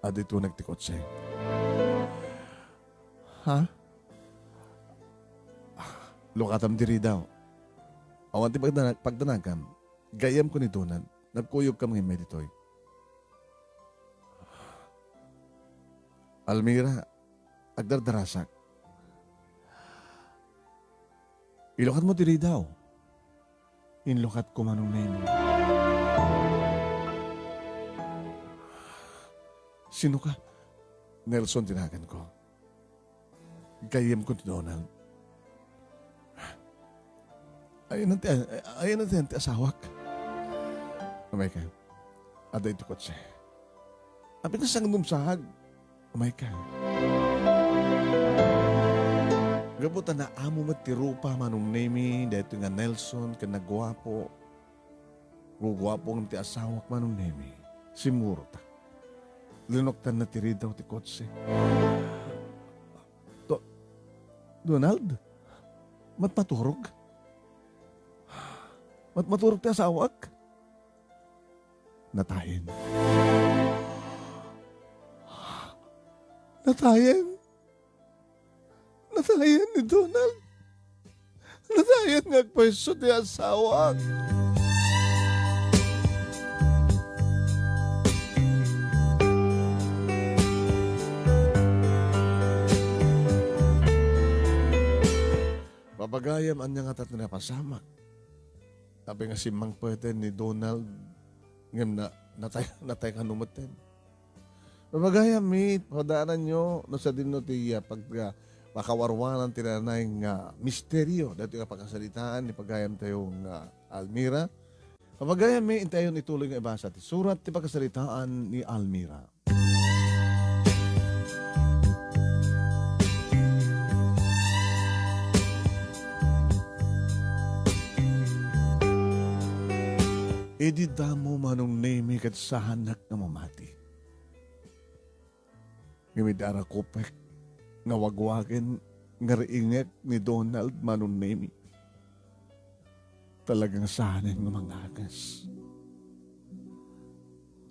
Adda itunek ti kotse. Ha? Lukatam diri daw. Awan ti pagdanag-, pagdanagam. Gayyemko ni Donald. Nagkuyogkam nga immay ditoy. Almira, agdardarasak. Ilukatmo diri daw. Inlukatko, Manong Nemy. Sino ka? Nelson ti naganko. Gayyemko ni Donald. Ayan ti, ayan ti, ti asawak. Umay ka. Adda iti kotse. Apay nga sangdumsag. Umay ka. Gapu ta naamo met ti rupa, Manong Nemy, daytoy nga Nelson, ken naguapo. Guguapo ngem ti asawak, Manong Nemy. Simmurotak. Linuktanna ti ridaw ti kotse. Do-, Donald? Matmaturog? Matmaturog ti asawak? Natayen. Natayen? Natayen ni Donald? Natayen nga agpayso ti asawak. Gayam ania ngata ti napasamak. Apay nga simmangpeten ni Donald, ngem na, natay, natay kano metten. Pagayammi, padaananyo, no sadino ti, ah, pag, ah, pakawarwaran ti nanay nga misterio, daytoy nga pakasaritaan ni pagayamtayo nga Almira. Pagayammi, intayon ituloy nga ibasa ti surat ti pakasaritaan ni Almira. Idi damo, Manong Nemi, ket saannak nga mamati. Ngem idi arakupek nga wagwagen nga riingek ni Donald, Manong Nemi, talagang saanen nga mangagas.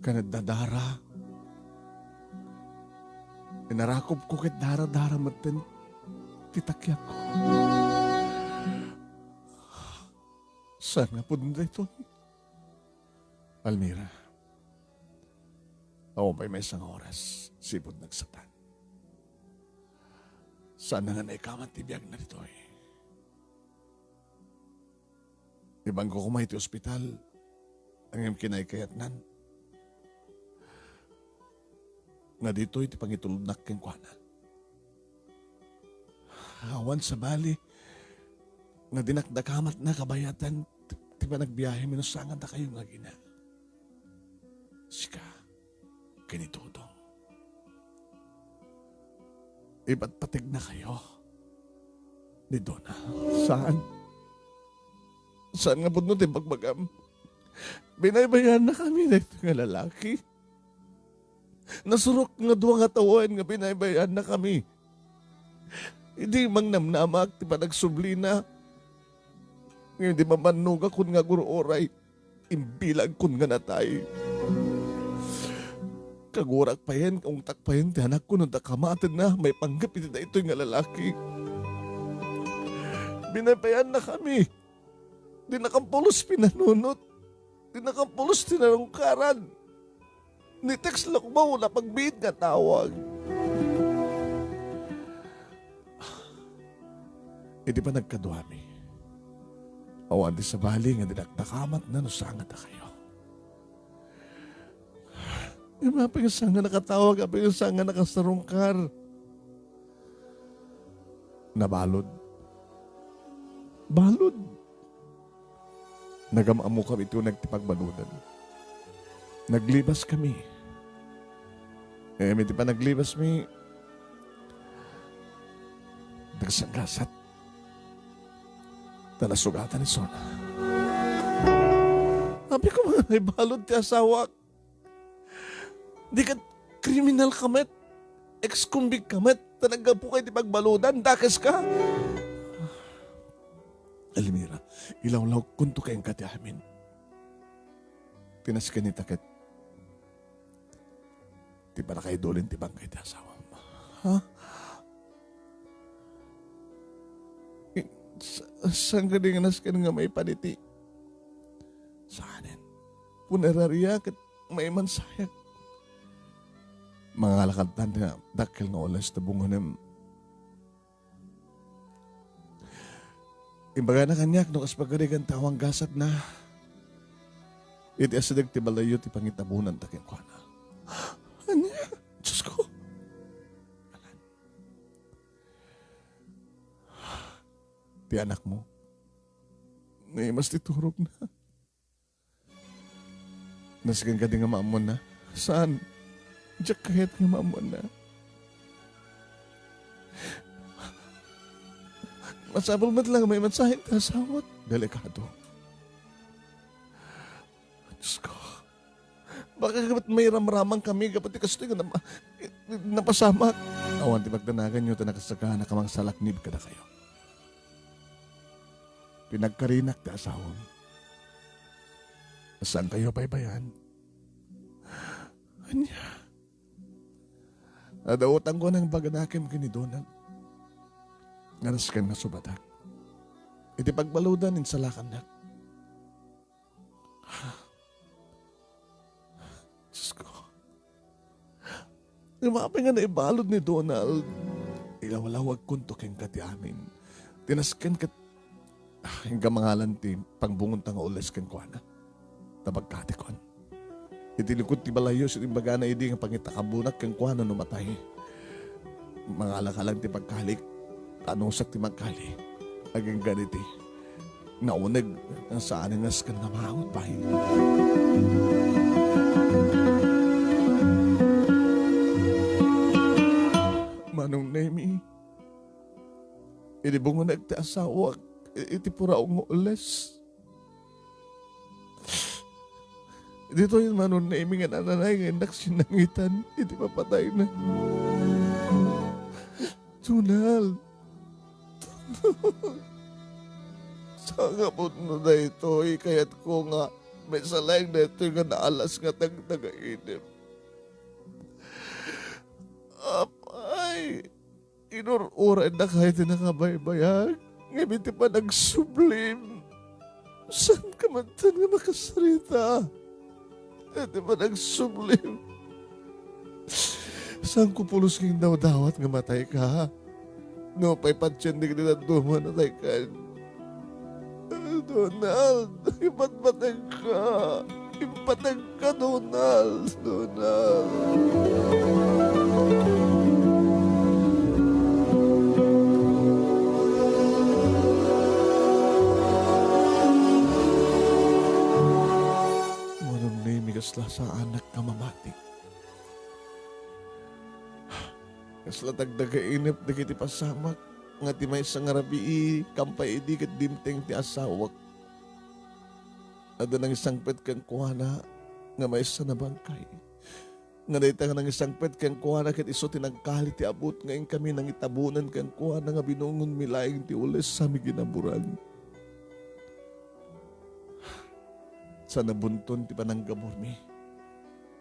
Ken adda dara, inarakupko ket dara-dara metten ti takiakko. Saan nga pudno daytoy? Almira, awan pay maysa nga oras, sipud nagsatan. Saan nga naikamat ti biagna ditoy. Ibangko koma iti ospital, ngem kinaykayatnan nga ditoy ti pangitulodnak kenkuana. Awan sabali nga dinak dakamatna kabayatan ti, ti panagbiahemi no saan nga dakayo nga agina. Sika, ken ni Dodong. Ipatpategnakayo ni Donald. Saan? Saan nga pudno ti ibagbagam? Binaybayanna kami daytoy nga lalaki. Nasurok nga dua nga tawen nga binaybayanna kami. Idi mangnamnamak ti panagsublina, ngem idi mabannogakon nga agur-uray, imbilagkon nga natay. Kagurak payen, kaungtak payen ti anakko no dakamatenna maipanggep iti daytoy nga lalaki. Binaybayanna kami. Dinakam pulos pinanunot. Dinakam pulos tinarungkaran. Ni text lakbaw, napagbiit nga tawag. Iti panagkaduami, awan ti sabali nga dinak dakamatna no saan nga dakayo. Ngem apay nga saan nga nakatawag, apay nga saan nga nakasarungkar? Nabalud. Balud. Nagam-ammokami iti uneg ti pagbaludan. Naglibaskami. Ngem iti panaglibasmi, nagsanggasat. Ta nasugatan ni Sona. Apay koma nga naibalud ti asawak. Di ket kriminalka met, ex-convict ka met, ta naggapuka iti pagbaludan, dakeska. Elmira, ilawlawkonto kenka ti amin. Ti nasken ita ket ti panakaidulin ti bangkay ti asawam. Ha? Eh, sa-, saan kadi nga nasken nga maipan iti? Saanen. Punerariayo ket maimansayak. Mangalakadtan ti dakkel nga oles ta bungonem. Imbagana kaniak no kas pagarigan ta awan gasatna. Iti asideg ti balayyo ti pangitabonanta kenkuana. Ania? Diosko! Ti anakmo, naimas ti turogna. Nasken kadi nga maammoanna? Saan. Diak kayat nga maammoanna. Masapul met la nga maimansayak ti asawak. Delikado. Diosko. Baka ket mairamraman kami gapu ti kastoy nga napa-, napasamak. Awan ti pagdanaganyo ta nakasagana ka mangsalaknib kadakayo. Pinagkarinak ti asawam. Saankayo baybayan? Ania? Adda utangko nga imbaganakem ken ni Donald. Nga nasken nga subatak. Iti pagbaludan, insalakannak. Diosko. Ngem apay nga naibalud ni Donald? Ilawlawagkonto kenka ti amin. Ti nasken ket Inka mangalan ti pangbungonta nga ules kenkuana. Ta pagkatikon. Iti likud ti balayyo, imbagana idi nga pangitakabunak kenkuana no matay. Mangalaka lang ti pagkalik. Anusak ti magkali. Aginggan iti nauneg nga saan nga askan nga maawat pay. Manong Nemi, idi bungoneg ti asawak, i-, iti puraw nga ules. Ditoy Manong Nemi nga nananay nga innak sinangitan iti papatayna. Donald. Sangapon no daytoy, kayatko nga maisalayag daytoy nga naalas nga tagtagainep. Apay, inur-uraynak iti nakabaybayag, ngem iti panagsublim, saanka met nga makasarita. Iti panagsublim, saanko pulos nga indawdawat nga matayka. No pay patien dagiti dadduma, nataykan. Donald, ipatpategka. Ipateg ka, Donald. Donald. Manong Nemi, kasla saanak nga mamati. Kasla tagtagainep dagiti pasamak nga ti maysa nga rabii, kampay idi ket dimteng ti asawak. Adda nangisangpet kenkuana nga maysa nga bangkay. Nga dayta nga nangisangpet kenkuana ket isu ti nagkali ti abut nga inkami nangitabonan kenkuana nga binungonmi laeng ti ules a mi ginaburan. Saan a bunton ti pananggaburmi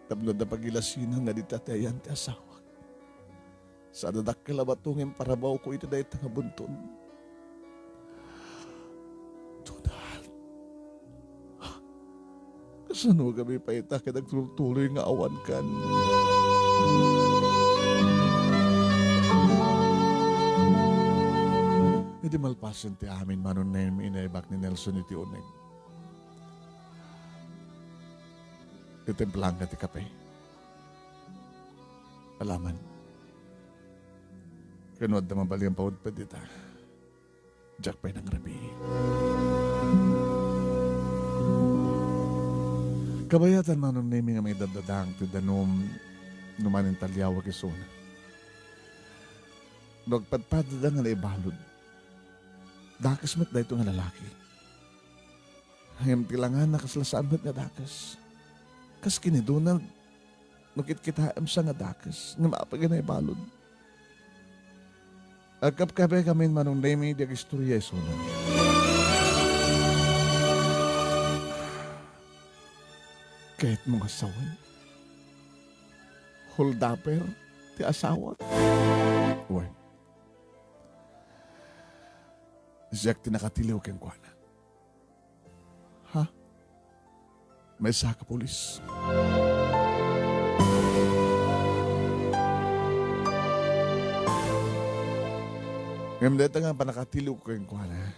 tapno adda pagilasinan nga dita ti ayan ti asawak. Saan a dakkel a bato nga imparabawko iti dayta nga bunton. Donald, kasano kami pay ita ket agtuloy nga awankan? Idi malpasen ti amin, Manong Nemi, inaibak ni Nelson iti uneg. Itimplanka ti kape. Alaman. Ken no adda mabalin a paudpet ita, diak pay nangrabii. Kabayatan, Manong Nemi, nga maidaddadaang ti danum no manintaliawak isuna. No agpadpadada nga naibalud, dakes met daytoy nga lalaki. Ngem ti langana, kasla saan met nga dakes. Kas ken ni Donald, no kitkitaem sa nga dakes, ngem apay nga naibalud. Agkapkapekamin, Manong Nemi, idi agistorya isuna. Kayatmo nga sawen? Holdaper ti asawak? Wen. Siak ti nakatiliw kenkuana. Ha? Maysa ka pulis. Ngem dayta nga pannakatiliwko kenkuana,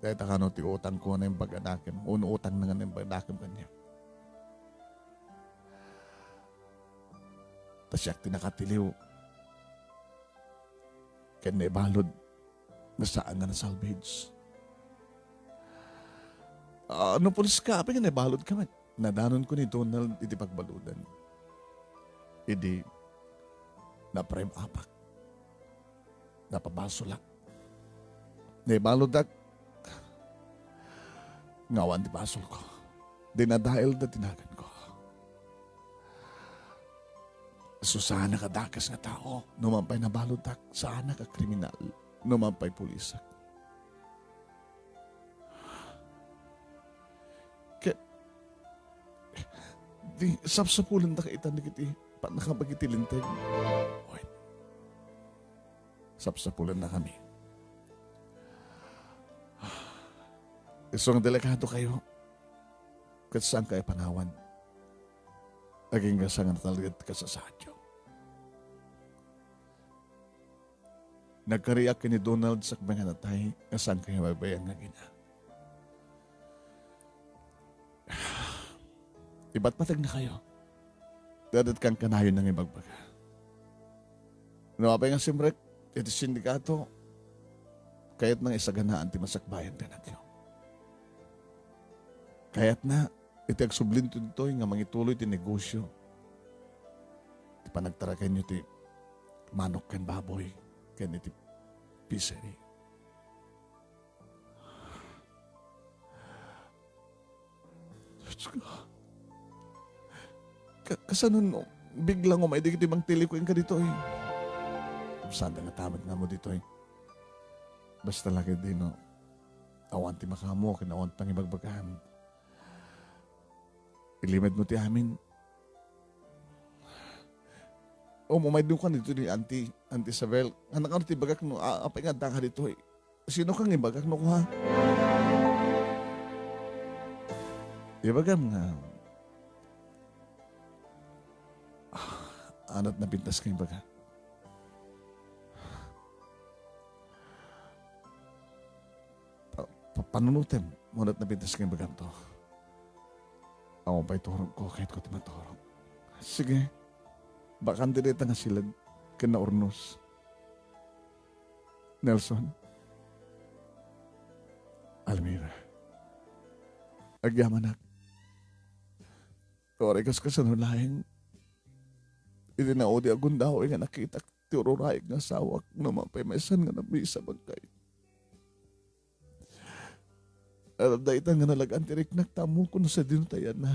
dayta kano ti utangko nga naimbag-anakem, wenno utangna nga naimbag-anakem kaniak. Ta siak ti nakatiliw ken naibalud nga saan nga na-salvage. Ah, no pulis ka, apay nga naibalud ka met? Nadanonko ni Donald iti pagbaludan. Idi, naprem-apak. Napabasolak. Naibaludak nga awan ti basolko. Dinadaelda ti naganko. So, saanak a dakes nga tao, no man pay nabaludak, saanak a kriminal, no man pay pulisak. Ket, di, sapsapulendaka itan dagiti pannakabag iti linteg. Wen, sapsapulennakami. Isu nga delikadokayo, ket saankayo panawan. Agingga sa nga natalged ti kasasaadyo. Nagkariak ken ni Donald sakbay nga natay nga saan kayo mabay-bayan nga agina. Ipatpategnakayo. Dadat kankanayon nga ibagbaga. No apay nga simrek iti sindikato, kayatna nga isaganaan ti masakbayan ti anakyo. Kayatna iti agsublinto ditoy nga mangituloy ti negosyo. Ti panagtarakenyo ti manok ken baboy ken iti fishery. Diyos ko. Ka-, kasano no biglang umay dagiti mangtiliko inka ditoy? Saan nga tamat nga mo ditoy? Basta lagi dino. Awan ti makaammo ken awan pangibagbagam. Ilimed mo ti amin. Umay dukan dito ni Auntie, Auntie Isabel. Anak, ano ti bagak no, a-, apay nga adda ka ditoy? Sino kang ibagak no, ha? Ibagam nga, ah, anat napintas kang ibaga. Pa-, pa-, panunutem, ngunit napintas nga ibaganto. Awan pay turogko, kayatko ti maturog. Sige, bakante dayta nga siled ken naurnos. Nelson, Almira, agyamanak. Uray kas kasano laeng iti naudi a gundaway nga nakitak ti ururaik nga asawak no mapay maysan nga nabisa bangkay. Adda itan nga nalagaan ti riknak ta ammok no sadino ti ayanna.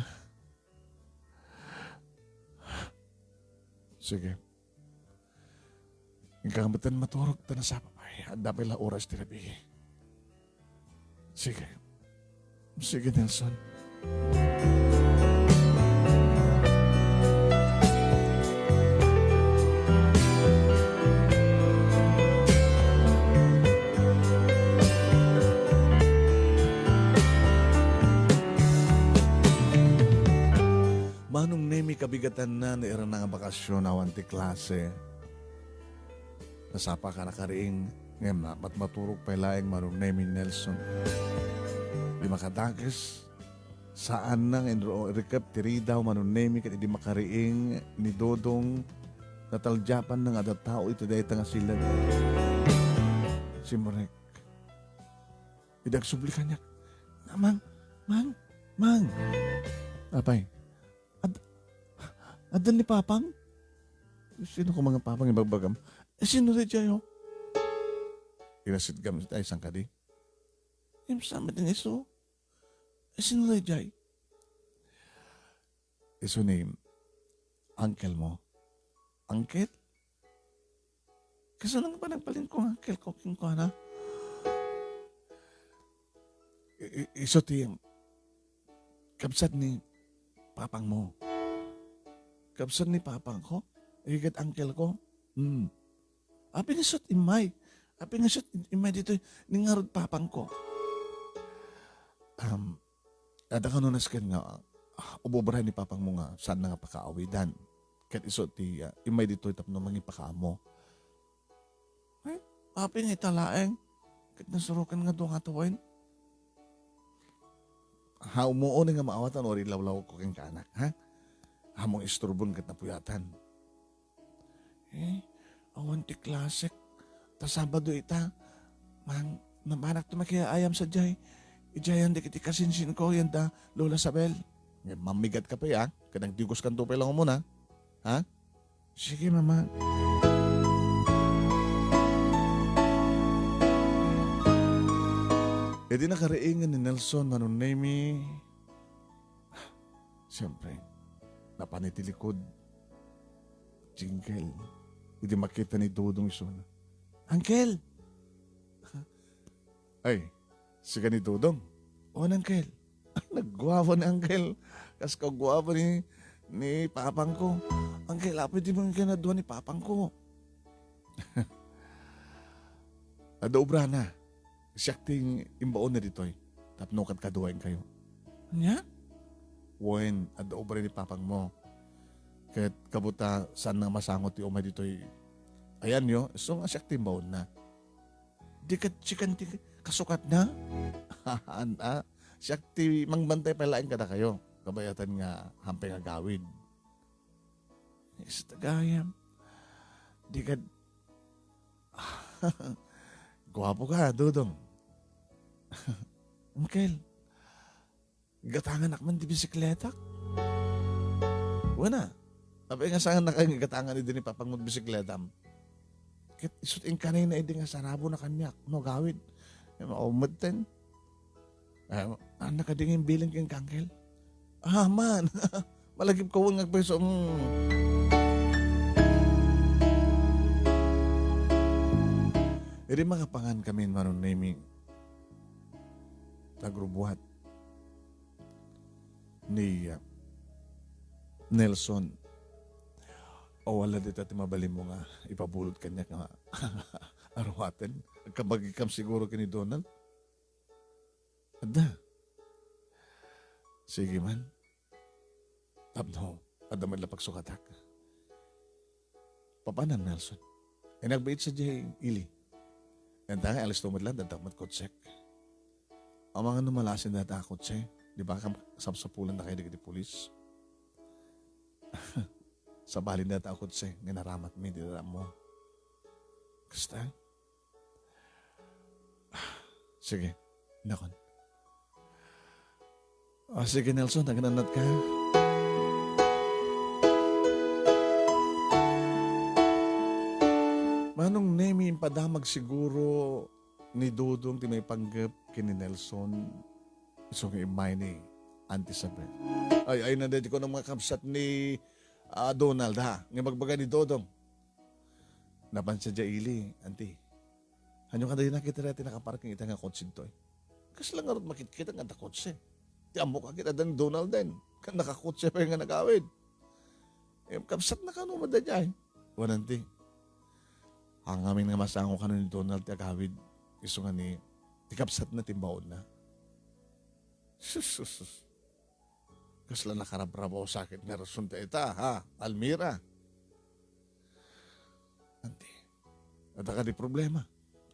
Sige. Inka metten maturog ta nasapa pay. Adda pay la oras ti rabii. Sige. Sige, Nelson. Manong Nemi, kabigatanna, nairana nga bakasyon awan ti klase. Nasapa ka nakariing, ngem matmaturog pay laeng Manong Nemi Nelson. Di makadakes, saanna nga inro-, irikep ti ridaw Manong Nemi ket idi makariing ni Dodong, nataldiapanna nga adda tao iti dayta nga siled. Simrek. Idi agsubli kaniak, "Mang, mang, mang." Apay? Ad-, addan ni Papang? Sino ko mga Papang ibagbagam? Eh, sino daydiay, oh? Inasidgam tayo, saan kadi? Imsa met nga isu. Eh, sino daydiay? Isu ni uncle mo. Uncle? Kasano nga panagbalin ko nga uncle ko, kenkuana? I-, i-, isu ti kabsat ni papang mo. Kabsat ni papang ko? Iket uncle ko? Hmm. Apay nga isu ti immay? Apay nga isu ti immay ditoy ni ngarud papang ko? Um, adda kano nasken nga, ah, ubobra ni papang mo nga saan nga pakaawidan. Ket isu ti, ah, immay ditoy tapno mangipakaammo. Eh, apay nga ita laeng? Ket nasurokan nga dua nga tawen? Ha, umuon nga maawatan, uri lawlaw ko kenka, anak, ha? Ammom isturbon ket napuyatan. Eh, awan ti klasek. Ta Sabado ita. Mang, nabanak ti makiaayam sadiay. Idiayan dagiti kasinsin ko, yan da Lola Sabel. Ngem mammigat ka pay, a? Ket nagdigos kanto pay lang umuna. Ha? Sige, Mama. Idi nakariingen ni Nelson, Manong Nemi, siyempre, napan iti likod. Jingle. Idi makita ni Dodong isuna. "Uncle!" "Ay, sika ni Dodong?" "On, Uncle." "Nagguapo ni Uncle. Kas kaguapo ni, ni papang ko. Uncle, apay dimo nga kinadua ni papang ko?" "Adda obrana. Siak ti imbaonna ditoy. Tapno kadkaduaenkayo." "Ania?" "Wen, adda obra ni papang mo. Ket kabuta, saan nga masango ti umay ditoy ayanyo, isu nga siak ti imbaonna. Di ket sikan ti kasukatna? Haan, a. Siak ti mangbantay pay laeng kadakayo. Kabayatan nga hampay nga agawid. Ista gayam. Di kad-, Guapo ka, Dodong. Uncle, gatanganak man ti bisikletak? Wen a. Apay nga saan naka-, gatangan idi ni papang met bisikletam? Ket isut' inkanayna idi nga sarabona kaniak no agawid. Em, aw metten. Ah, annak kadi nga imbilin kenka, Uncle? Ah, man. Malagipko wen nga agpayso. Mm. Idi makapangan kami ni Manong Nemi, nagrubuat ni, ah, Nelson. O, wala dita ti mabalinmo nga ipabulod kaniak nga aruaten? Agkabagikam siguro ken ni Donald? Adda. Sige man. Tapno, adda met la pagsukatak. Papanam, Nelson? Ay, nagbiit sadiay ili. Enta nga, alisto met la, adda met kotsek. Amangan no malasin dayta a kotse. Di ba kam sapsapulan na kayo dagiti pulis? Sabali dayta a kotse, nga naramatmi, di na mo. Kasta? Sige, nakon. Ah, sige, Nelson, agnanatka. Manong Nemi, impadamag siguro ni Dodong ti maipanggep ken ni Nelson isu nga immay ni Auntie Isabel. Ay, ay, na, deti ko ng mga kabsat ni, ah, Donald, ha? Nga magbaga ni Dodong. Napan sadiay ili, Auntie. Ania kadi nakita ti nakaparking ita nga kotse ditoy? Kasla ngarud makitkita nga adda kotse. Ti ammok a ket adda ni Donald den. Ken nakakotse pay nga nagawid. Em, kabsatna kano met daydiay? Wen, Auntie. Amin nga masango kano ni Donald ti agawid. Isu nga ni, ti kabsatna ti imbaonna. Sus, sus, sus. Kasla nakarabrabaw sakit nga rason dayta, ha, Almira? Auntie, adda kadi problema?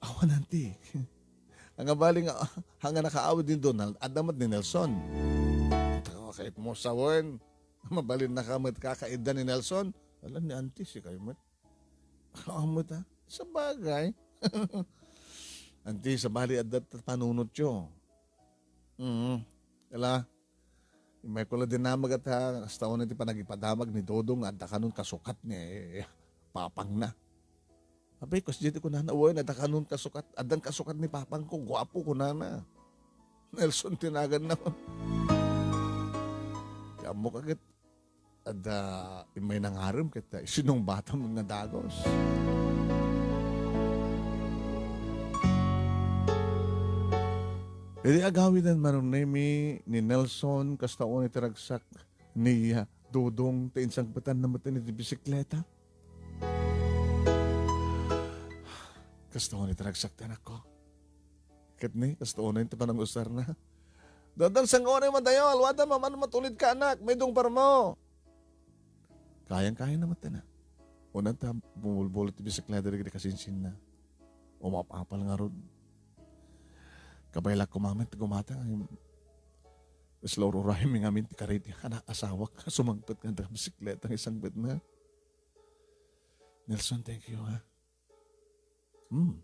Awan, Auntie. Ania bali nga, ania nakaawid ni Donald, adda met ni Nelson. Taka, kait mo sawen. Mabalin na ka met kakaidda ni Nelson? Ala ni Auntie, sikayo met. Awan met, ha? Sabagay. Auntie, sabali adda ta panunotyo. Mm. Ala, imay ko la dinamag at ha, kasta unay ti panagipadamag ni Dodong nga adda kanon kasukat ni papangna. Abay, kas di ti kunana, wen, adda kanon kasukat, addan kasukat ni papangko, guapo, kunana. Nelson ti naganna. Ti ammok a ket, adda immay nangarem ket, ah, sinungbatam nga dagus. Idi agawiden Manong Nemi ni Nelson, kasta unay ti ragsak ni, ah, Dodong ti insangpetanna met iti bisikleta. Kasta unay ti ragsak ti anakko. Ket ni, kasta unay ti panangusarna. Dodong, saan ka unay madayo? Alwada, mamano matulid ka, anak. May dungparmo. Kayan-kayan na met na. Unan ta, bumulbulot ti bisikleta dagiti kasinsinna. Umap-apal ngarud. Kabaylak koma met ti gumatang. Isla, ur-uraymi ngamin ti kariti. Anak, asawak. Sumangpet nga adda bisikleta nga isangpetna. Nelson, thank you, ha? Hmm.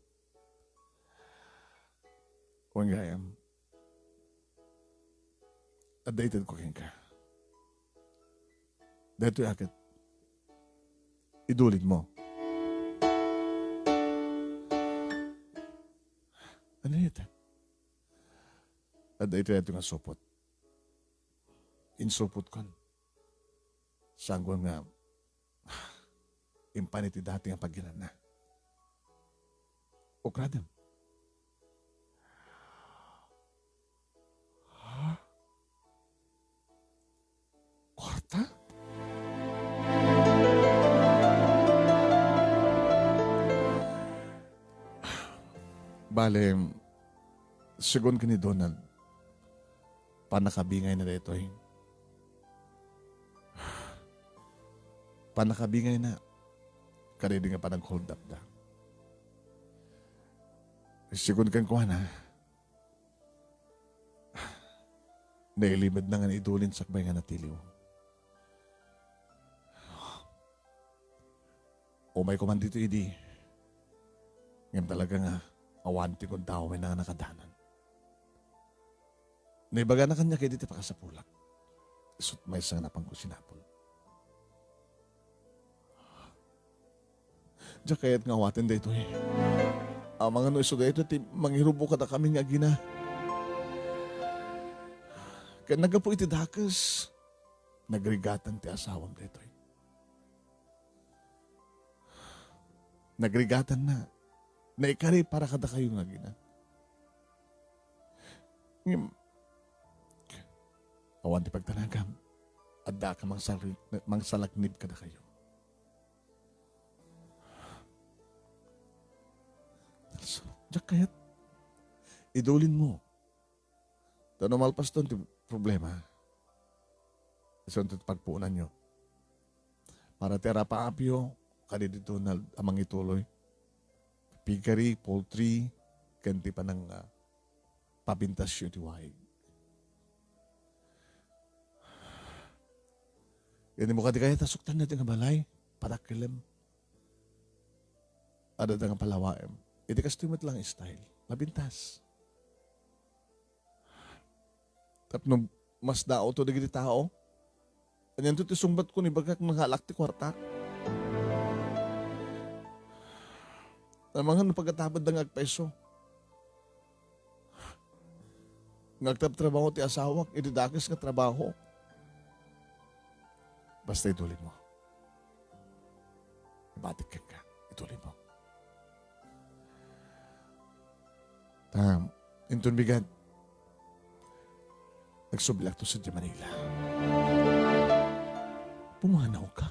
Wen gayam, adda itedko kenka. Daytoy a ket idulidmo. Ania ita? Adda ita daytoy nga supot. Insupotkon. Saanko nga impan iti dati nga pagginana. Ukradem. Ha? Kuarta? Bale, segun ken ni Donald, pannakabingayna daytoy. Pannakabingayna kadaydi nga panag-hold up da. Sigun kenkuana, nailimedna nga naidulin sakbay nga natiliw. Umayko man ditoy idi, ngem talaga nga awan ti gundawayna nga nakadanan. Naibagana kaniak idi ti pakasapulak. Isut' maysa nga napanko sinapul. Diak kayat nga awaten daytoy. Amangan no isu daytoy ti mangirubo kadakami nga agina. Ket naggapu iti dakes, nagrigatan ti asawam daytoy. Nagrigatanna. Naikari para kadakayo nga agina. Ngem, awan ti pagtanagam. Adda ka mangsalak-, mangsalaknib kadakayo. Nelson, diak kayat. Idulinmo. Ta no malpaston ti problema, isunto ti pagpuonanyo. Para ti arapaapyo, kadi ni Donald a mangituloy. Piggery, poultry, ken ti panang, ah, pabintasyo iti waig. Ken mo kadi kayat a suktanna ti nga balay, padakkelem. Adda nga palawaem. Iti kastoy met lang style. Mabintas. Tapno mas daoto dagiti tao. Anianto ti sungbatko ni bagak nga alak ti kuartak? Amangan no pagkatapad da nga agpaiso. Nga agtrabtrabaho ti asawak iti dakes nga trabaho. Basta ituloy mo. Ibatik kenka. Ituloy mo. Ta, inton bigat, nagsublakto sadiay Manila. Pumanaw ka.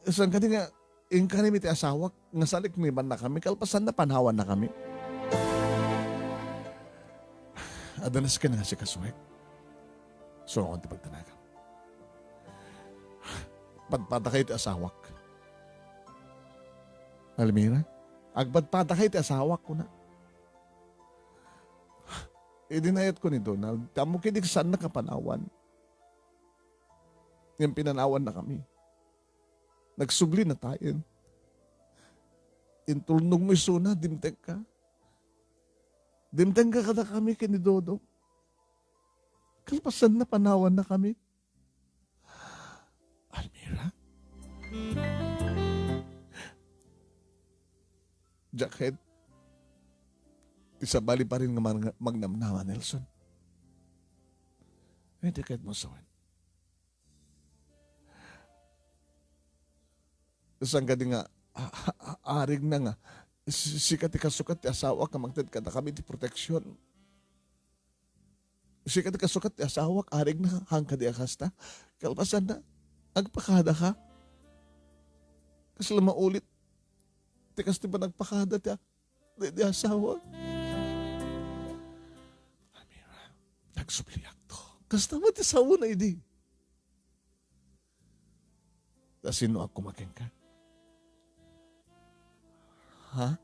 Saan kadi nga, inkarim iti asawak, nga saliknibannakami, kalpasanna, panawannakami. Adda nasken nga sikasuek. Surokan ti pagtanagam. Padpadakayo ti asawak. Almira, agpadpadakayo ti asawak, kuna. Idi nayatko ni Donald, ti ammok idi saanna a panawan. Ngem pinanawannakami. Nagsublina tayen. Intulnogmo isuna, dimtengka. Dimtengka kadakami ken ni Dodong. Kalpasanna, panawannakami. Almira? Diak kayat ti sabali pa rin nga mag-, magnamnama, Nelson. Ay, diak kayat mo sawen. Saan kadi nga, a-, a-, a-, arigna nga, si-, sika ti kasukat ti asawak nga mangted kadakami ti proteksyon. Sika ti kasukat ti asawak, arigna, haan kadi a kasta. Kalpasanna, agpakada ka. Kasla maulit ti kastoy panagpakada ti a-, ti, ti asawa. Amira, nagsubliakto. Kasta met ti saona idi. Ta sino a kumakenka? Ha?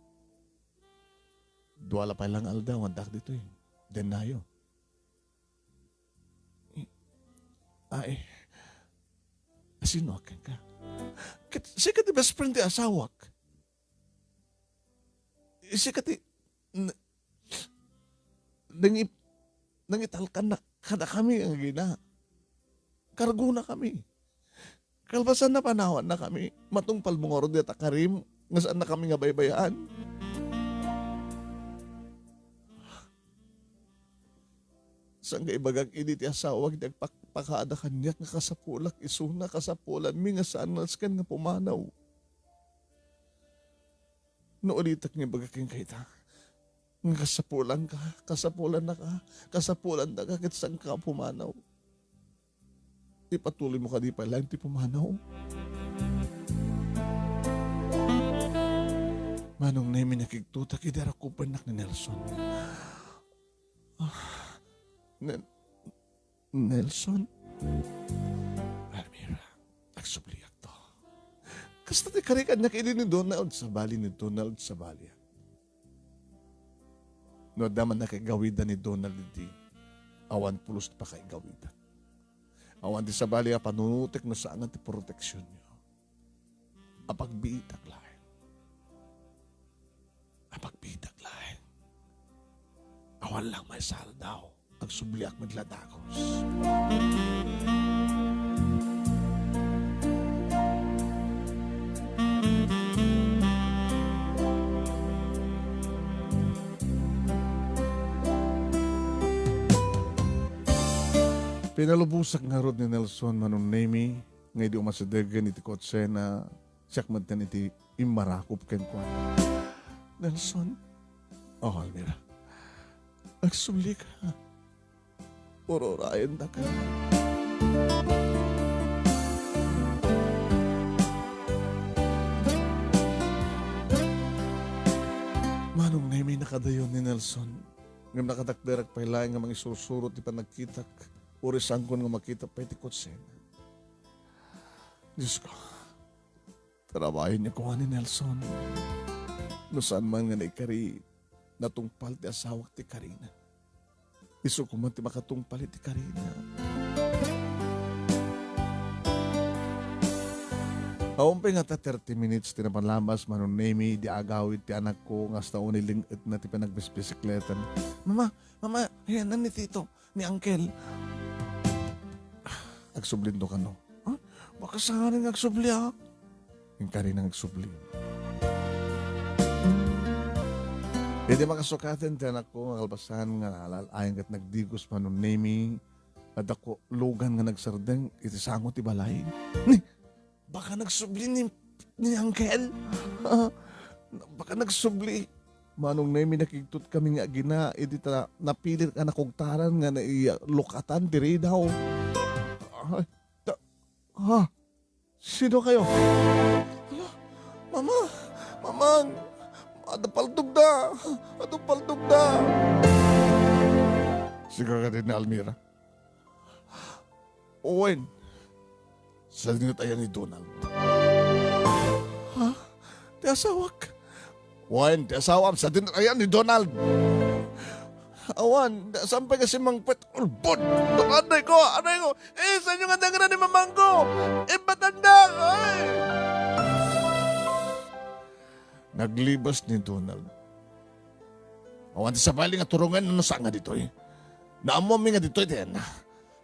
Dua la pay lang aldaw, addak ditoy. Dennayo. Ay, sino a kenka? Ket sika ti best friend ti asawak. Sika ti n-, nangi-, nangitalkan na kadakami nga agina. Kargona kami. Kalpasan na panawannakami, matungpal mo ngarud dayta karim, nga saannakami nga baybay-an. Saan nga ibagak idi ti asawak ti agpakpakada kaniak nga kasapulak isuna, kasapulanmi nga saan nasken nga pumanaw. No ulitek nga ibaga kenka ita, nga kasapulanka, kasapulannaka, kasapulannaka ket saanka a pumanaw. Ipatuloy mo kadi pay laeng ti pumanaw? Manong Nemi, nakigtotak idi arakupennak ni Nelson. Ah, Nel-, Nelson? Almira, agsubliakto. Kasta ti kari kaniak idi ni Donald, sabali ni Donald, sabali. No adda man nakaigawida ni Donald idi, awan pulos ti pakaigawidan. Awan ti sabali a panunotek no saan nga ti proteksionyo. Apagbiitak laeng. Apagbiitak laeng. Awan lang maysa a aldaw, agsubliak met la dagus. Pinalubosak ngarud ni Nelson, Manong Nemy, nga idi umasidegen iti kotsena, siak metten iti immarakop kenkuana. "Nelson." "Oh, Almira." "Agsublika. Ur-urayendaka." Manong Nemy, nakadayon ni Nelson. Ngem nakatakderak pay laeng nga mangisursurot ti panagkitak, uray saankon nga makita pay ti kotsena. Diosko, tarabayenyo koma ni Nelson. No saan man nga naikari, natungpal ti asawak ti karina. Isu koma ti makatungpal iti karina. Awan pay nga ta thirty minutes ti napalabas, Manong Nemy, idi agawid ti anakko nga asta unay ling-etna ti panagbisbisikletan. "Mama, mama, ayanna ni Tito, ni Uncle." "Agsublin to kano?" "Ah, baka saan nga agsubli, ah?" Inkari nga agsubli. Idi makasukaten ti anakko nga kalpasan nga nalal-ayan ket nagdigos, Manong Nemy, adda ko lugan nga nagsardeng iti sango ti balay. Ni, baka nagsubli ni, ni Uncle? Ah, baka nagsubli. Manong Nemy, nakigtutkami nga agina idi ta napilit a nakugtaran nga nailukatan ti ridaw. Ay, ta-, ha? Sino kayo? Hala, Mama! Mamang! Adda paltogda! Adda paltogda! Sika kadin, Almira? Wen, sadino ti ayan ni Donald? Ha? Ti asawak? Wen, ti asawam, sadino ti ayan ni Donald? Awan, da-, saan pay kasi mangpet? Ulbod! Aray ko! Aray ko! Eh, saan yung adda nga ni mamangko? Imbatan na! Ay! Naglibas ni Donald. Awan ti sabali nga turungan no saan nga ditoy. Naammomi nga ditoy ti ayanna.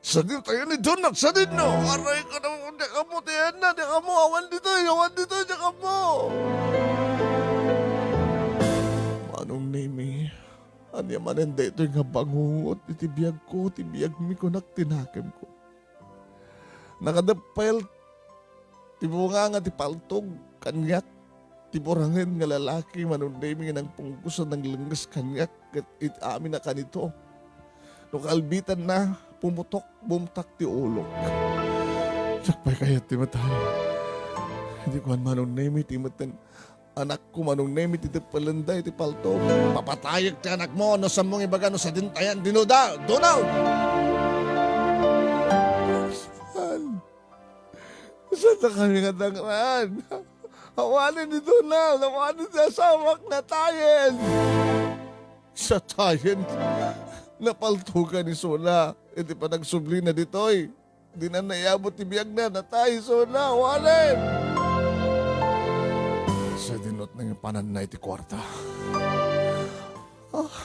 Sadino ti ayan ni Donald, sadino? Aray ko, diak ammo ti ayanna, diak ammo, awan ditoy, awan ditoy, diak ammo. Manong Nemy, ania manen daytoy nga bangungot iti biagko, ti biagmi, kunak ti nakemko. Nakadepel ti bunganga ti paltog kaniak, ti burangen nga lalaki, Manong Nemy, nga nangpungkos a nanglenges kaniak ket iti amin a kanito. No kalbitanna, pumutok, bumtak ti ulok. Diak pay kayat ti matay. Idi kuan, Manong Nemy, ti metten anakko, Manong Nemy, ti teppelenda iti paltog. Papatayek ti anakmo no saanmo nga ibaga no sadin ti ayan ni Donald! Donald! Saan? Saan kami nga dangraan? Awanen ni Donald, awanen ti asawak, natayen! Satayen? Napaltogan isuna iti panagsublina ditoy. Dinan naiyabut ti biagna, natay isuna, awanen! Sadinot nangipananna iti kuarta. Ah,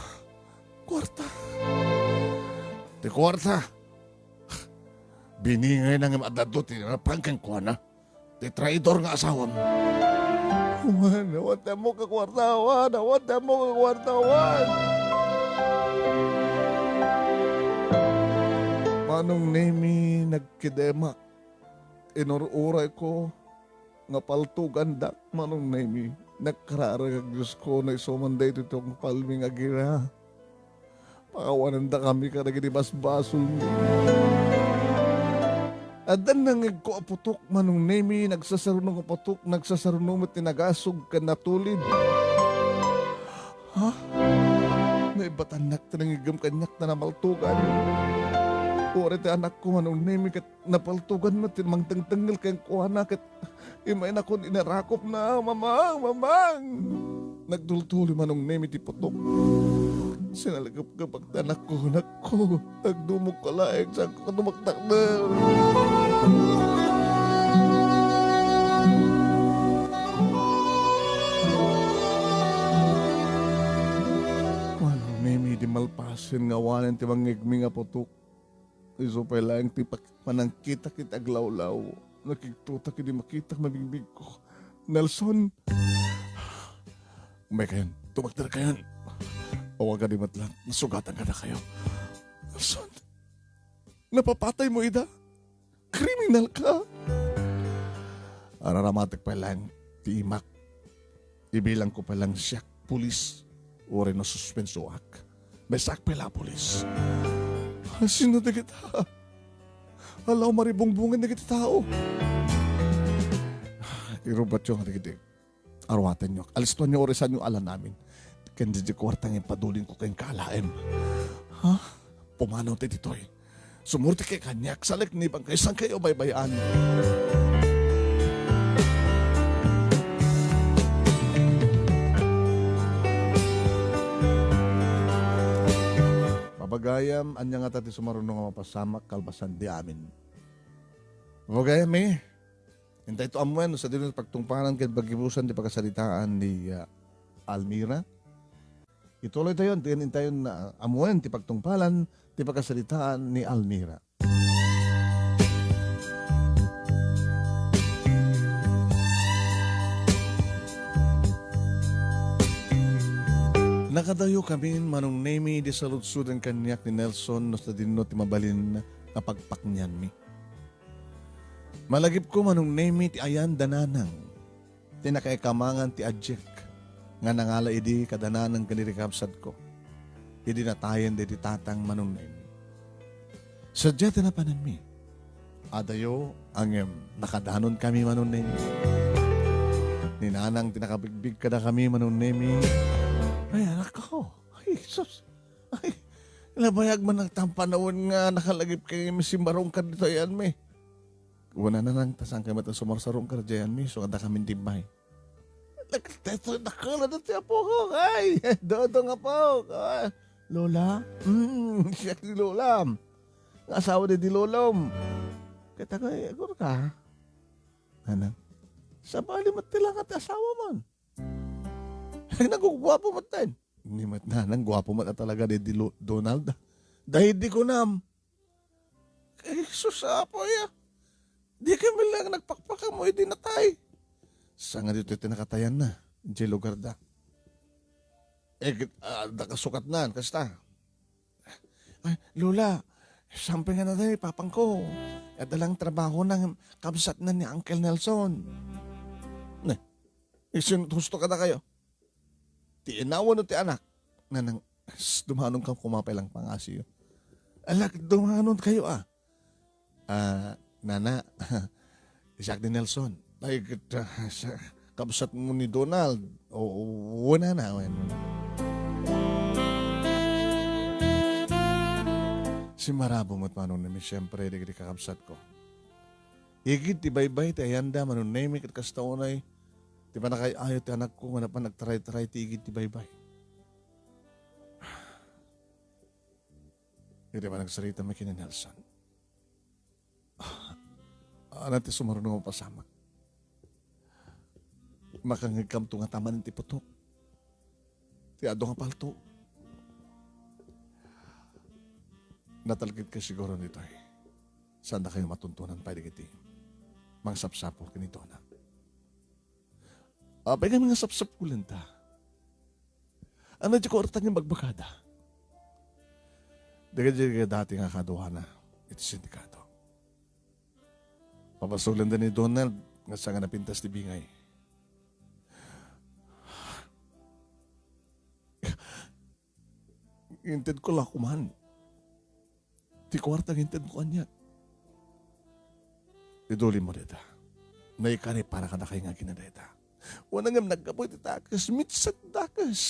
kuarta. Ti kuarta. Biningayna ngem adda ti napan kenkuana. Ti traidor nga asawam. Awan, awan ti ammok a kuarta, awan, awan ti ammok a kuarta, awan. Manong Nemy, nagkidemak. Inur-urayko nga paltogandak, Manong Nemy. Nagkararagak, Diosko, no isu man daytoy ti tungpalmi nga agina. Pakawanendakami kadagiti basbasolmi. Addan nangngegko a putok, Manong Nemy, nagsasaruno nga putok, nagsasaruno met ti nagasog ken natulid. Ha? Naibatannak ti nangiggem kaniak ta napaltogan. Uray ti anakko, Manong Nemy, ket napaltogan met ti mangtengtengngel kenkuana ket imaynakon inarakopna, "Mamang! Mamang!" Nagtultuloy, Manong Nemy, ti putok. Sinalagepgepek ti anakko, anakko. Agdumogka laeng, saanko nga tumaktakder. Kuan, Nemi, idi malpasen nga awanen ti mangngegmi nga putok. Isu pay laeng ti pak-, panangkitak iti aglawlaw. Nakigtotak idi makitak mabigbigko. Nelson! Umay kayon. Tumakder kayon. Awan kadi met laeng. Nasugatan kadakayo. Nelson! Napapatay mo ida? Kriminal ka! Araramatek pay laeng ti imak. Ibilang ko pay laeng siak pulis, uray no suspensoak. Maysaak pay la a pulis. Sino dagita? Ala, maribungbongen dagiti tao. Irubatyo nga dagiti aruatenyo. Alistoanyo uray saanyo a lanamin. Ken diay kuarta nga impadulinko kenka alaem. Ha? Pumanaw ti ditoy. Sumurtikay kaniak, saleknibangkay, saankayo baybay-an. Babagayam, ania ngata ti sumaruno nga mapasamak kalpasan ti amin? Babagayam, eh. Intayto ammoen no sadino ti pagtungpalan ken paggibusan ti pakasaritaan ni, ah, Almira. Ituloytayon, ken intayon, ah, ammoen ti pagtungpalan ti pakasaritaan ni Almira. Nakadayokamin, Manong Nemi, idi saludsoden kaniak ni Nelson no sadino ti mabalin nga pagpaknianmi. Malagipko, Manong Nemi, ti ayan da nanang ti nakaikamangan ti adiak nga nangala idi kada nanang ken idi kakabsatko. Idi natayen daydi tatang, Manong Nemi. Sadia ti napananmi. Adayo, ngem nakadanonkami, Manong Nemi. Ni nanang ti nakabigbig kadakami, Manong Nemi. Ay, anakko. Ay, Jesus. Ay, nabayag man nagtampanawen nga nakalagipkay nga simmarungkar ditoy ayanmi. Wen a nanang, ta saankay met a sumarsarungkar diay ayanmi, isu nga addakamin idiay immay. Nagteto, nakalada ti apok. Ay, Dodong apok. Ah, Lola? Mm, siak ni Lola. Nga asawa daydi lolom. Ket agay, agurka? Nanang, sabali met ti langa ti asawam. Ay, naguguapo met ten. Ni met nanang, guapo met a talaga daydi Lo-, Donald. Daydi kunam. Ay, sus, apo, ya. Dikami laeng nagpakpakam idi natay. Saan nga ditoy ti nakatayanna, diay lugarda. Eh, git-, ah, adda kasukatnan, kasta. Ay, Lola, saan pay nga natay, papangko. Adda laeng trabahona, kabsatna ni Uncle Nelson. Ne, isu ti husto kadakayo? Ti ina wenno ti anak? Nanang, s-, dumanonkayo koma pay laeng pangasiyo. Ala, dumanonkayo, ah. Ah, nana, siak ni Nelson. Ay, ket, ah, sa-, kabsatmo ni Donald. O, o, wen, nana, wen. Simmarabo met, Manong Nemi, siempre, dagiti kakabsatko. Igid ti baybay ti ayanda, Manong Nemi, ket kasta unay ti pannakaay-ayo ti anakko nga napan nagtaray-taray ti igid ti baybay. Idi panagsaritami ken ni Nelson, ah, ania ti sumaruno nga mapasamak? Makangngegkamto ngata manen ti putok ti adu nga palto? Natalgedkayo siguro ditoy. Saandakayo matuntunan pay dagiti mangsapsapul ken ni Dona. Apay nga sapsapulenta? Ania diay kuarta nga ibagbagada? Dagiti dati nga kaduana iti sindikato. Pabasolenda ni Donald nga saan nga napintas ti bingay. Intedko la koman ti kuarta nga intedmo kaniak. Idulinmo dayta. Naikari para kadakay nga agina dayta. Wen a ngem naggapu iti dakes, mitsa ti dakes.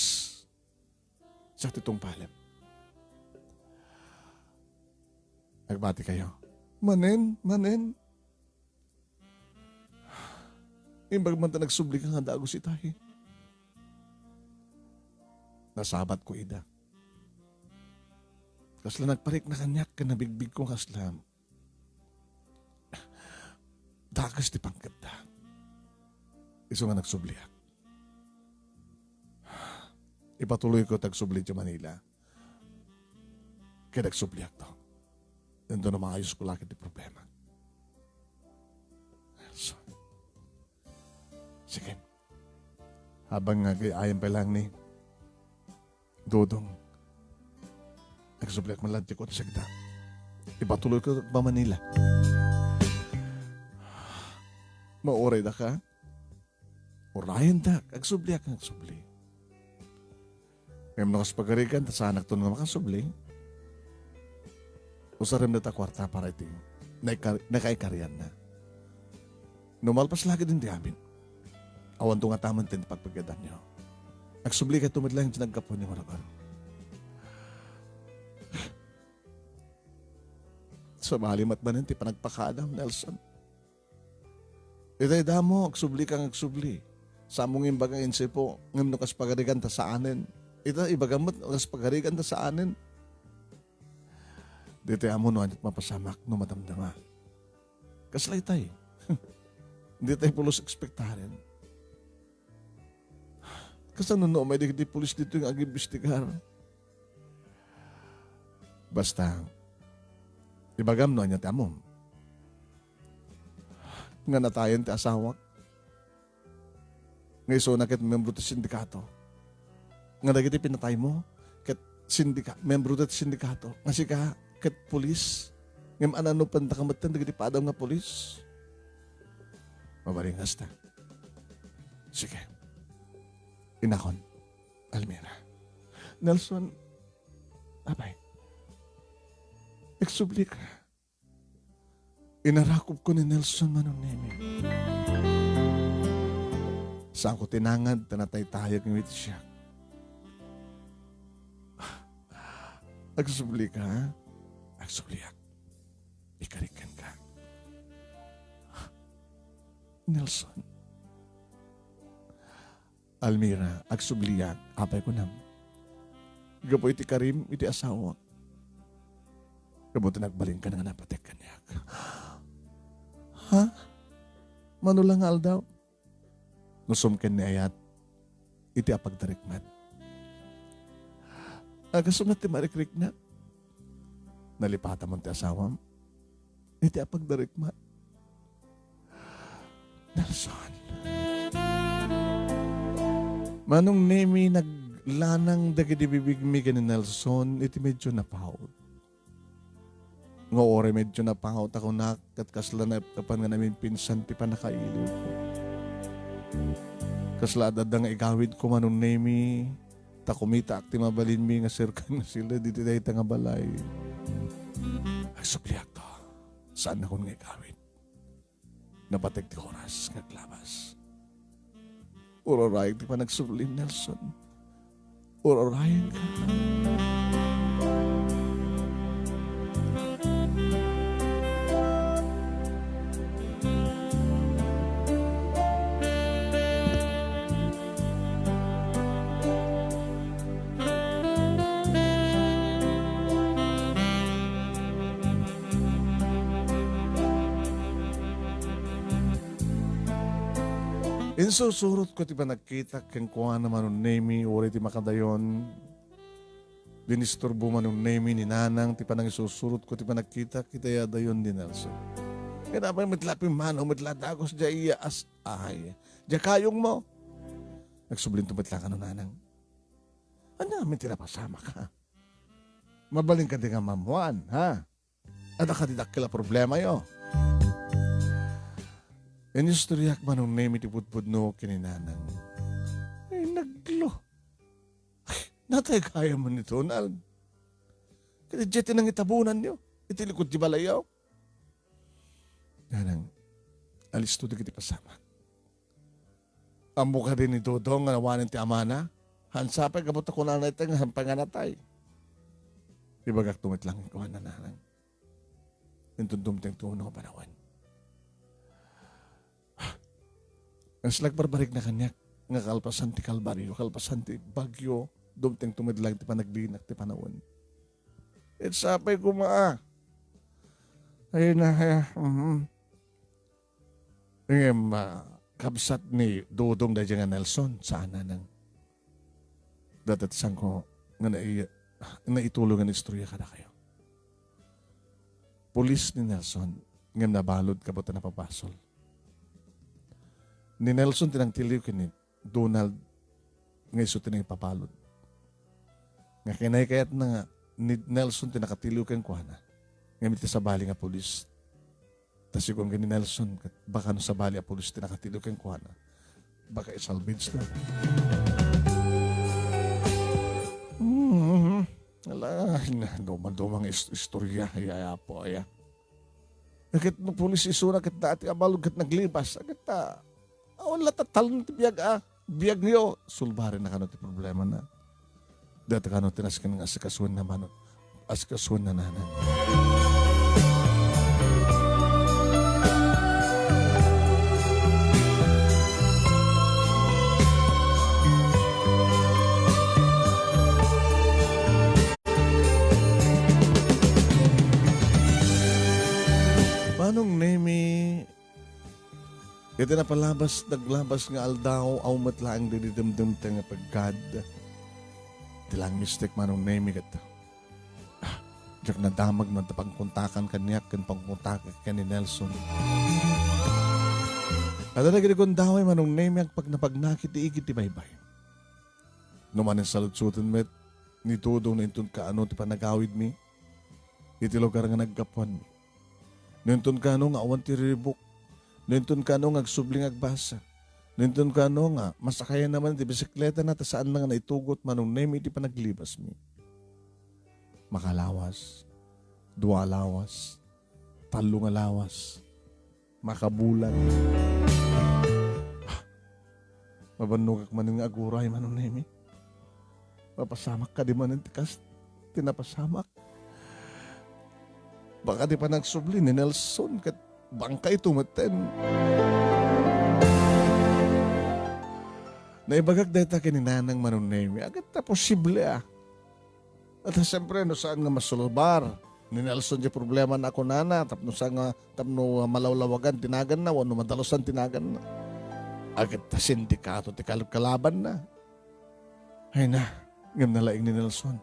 Sa ti tungpalem. Nagbatikayo. Manen, manen. Imbag man ta nagsubli ka nga dagus itay. Nasabatko ida. Kasla nagparikna kaniak ken nabigbigko kasla dakes ti panggepda. Isu nga nagsubliak. Ipatuloyko ti agsubli idiay Manila. Ket agsubliakto. Inton maayosko la ket ti problema. So, sige. Habang nga gayam pa lang ni Dodong, agsubliak man lang ti kotse da. Ipatuloyko pa Manila. Mauray da ka? Urayen da, agsubliak nga agsubli. Ngem no kas pagarigan, ta saanakton nga makasubli, usarem da ta kuarta para iti naikar-, nakaikarianna. No malpas lagi din ti amin, awanto nga taman ti pagpagyadanyo. Agsubli kayto met lang ti naggapu ni Maragol. Sabali met manen ti panagpakadam, Nelson. Itay damo, agsubli kang agsubli. Saan mo nga imbaga nga insipo, ngem no kas pagarigan ta saanen. Ita, ibagam met, kas pagarigan ta saanen. Ditoy amo no aniat mapasamak no madamdama. Kasla itay. Ditoy pulos ekspektaren. Kasano no umay dagiti pulis ditoy nga agimbestigar? Basta, ibagam no ania ti ammom. Nga natayen ti asawak. Nga isuna ket membro ti sindikato. Nga dagiti pinataymo, ket sindika-, membro ti sindikato. Nga sika, ket pulis. Ngem ananupendaka metten dagiti padam nga pulis. Mabalingas ta. Sige. Inakon. Almira. Nelson, apay, agsublik. Inarakopko ni Nelson Manong Nemi. Saanko ti nangad ta nataytayag nga iti siak. Agsublik, ha? Agsubliak. Ikariken ka. Nelson. Almira, agsubliak, apay kunam. Gapu iti karim iti asawak. Gapu ta nagbalinka nga napatek kaniak. Ha? Mano la nga aldaw? Nusum ken ni ayat iti apagdarikmat. Agasum ti marikriknak. Nalipatam ti asawam. Iti apagdarikmat. Nelson. Manong Nemi, naglanang dagiti bibigmi ken ni Nelson iti medyo napaut. Nga uray medyo napaut a kunak, ket kasla naeptepan nga namimpinsan ti pannakailiwko. Kasla adda nga igawidko, Manong Nemi, ta kumitaak ti mabalinmi nga serkan nga sila diti dayta nga balay. Agsubliakto. Saannakon nga igawid. Napatek ti oras nga aglabas. Urarayek ti panagsublim, Nelson. Urarayen ka. Insursurotko ti panagkitak kenkuana, Manong Nemi, uray ti makadayon. Dinisturbo, Manong Nemi, ni Nanang ti panangisursurotko ti panagkitak iti adayon ni Nelson. Ket apay met la pimmanaw met la dagus diay iya as-, ay, diay kayongmo? Agsublinto met la kano, Nanang. Ania ngamin ti napasamak, ha? Mabalinka di nga mammuan, ha? Adda kadi dakkel a problemayo? Inistoriak, Manong Nemi, ti pudpudno ken ni Nanang. Ay, naglo. Natay gayam ni Donald. Ket idiay ti nangitabonanyo iti likud ti balayyo. Nanang, alisto dagiti pasamak. Ammo kadi ni Dodong nga nawanen ti amana? Haan sa pay gapu ta kunana ita nga haan pay nga natay. Ibagakto met lang kenkuana, Nanang. Inton dumteng ti uno nga panawen. Kasla agbarbarikna kaniak nga kalpasan ti kalbario, kalpasan ti bagyo, dumtengto met lang ti panagbiinak ti panawen. Ket sapay koma, a. Ay na, ay, mhm. Ngem, ah, kabsat ni Dodong daydiay nga Nelson, saan a nang. Dadat sangko nga nai-, naitulong nga istorya kadakayo. Pulis ni Nelson, ngem nabalud kabut a napabasol. Ni Nelson ti nangtiliw ken ni Donald nga isu ti nangipabalud. Nga kinaykayatna nga ni Nelson ti nakatiliw kenkuana, ngem iti sabali nga pulis. Ta sigun ken ni Nelson, ket baka no sabali a pulis ti nakatiliw kenkuana, baka isalvage na. Hmm, ala, na, dumang-dumang is-, istorya, ay, ay, apo, ay, ah. Ket no pulis isuna, ket dati a balud ket naglibas, ket, ah, awan la tatalon ti biag, ah. Biagyo, sulbarina kano ti problemana. Dayta kano ti nasken nga asikasuenna manong, asikasuenna nanang. Manong Nemi, iti napalabas, naglabas nga aldaw, awan met laeng daydi dimdimta nga peggad. Ti laeng mistek, Manong Nemi, ket, ah, diak nadamag man ta pangkontakan kaniak ken pangkontakak ken ni Nelson. Adda dagiti gundaway, Manong Nemi, agpagnapagnak iti igid ti baybay. No manen saludsoden met ni Dodong no inton kaano ti panagawidmi iti lugar nga naggapuanmi. No inton kano nga awan ti riribuk, no inton kano nga agsubli nga agbasa, no inton kano nga masakayanna man ti bisikletana ta saanna nga naitugot, Manong Nemi, iti panaglibasmi. Makalawas, dua a lawas, tallo nga lawas, makabulan. Mabannogak manen nga aguray, Manong Nemi. Mapasamak kadi manen ti kas ti napasamak. Baka ti panagsubli ni Nelson ket bangkayto metten. Naibagak dayta ken ni Nanang, Manong Nemi. Ket ta posible, ah. At siyempre, no saan nga masulbar ni Nelson ti problemana, kunana, tapno saan nga, tapno malawlawagan ti naganna, wenno madalusan ti naganna. Ket ta sindikato ti kal-, kalabanna. Ay na, ngem nalaing ni Nelson.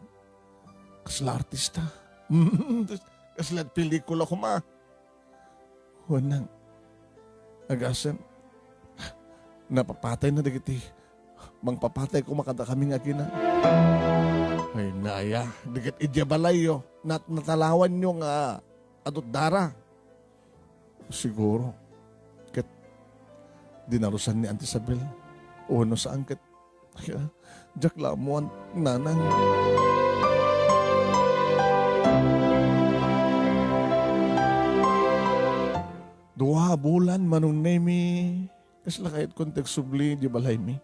Kasla artista. Kasla pelikula koma. Wen, agasem, napapatayna dagiti mangpapatay koma kadakami nga agina. Ay, naya, dagiti idiay balayyo, nat-, natalawanyo nga adu dara. Siguro, ket dinalusan ni Auntie Isabel. Wenno saan ket Diak la ammuan, Nanang. Dua a bulan, Manong Nemi, kasla kayatko ti agsubli idiay balaymi.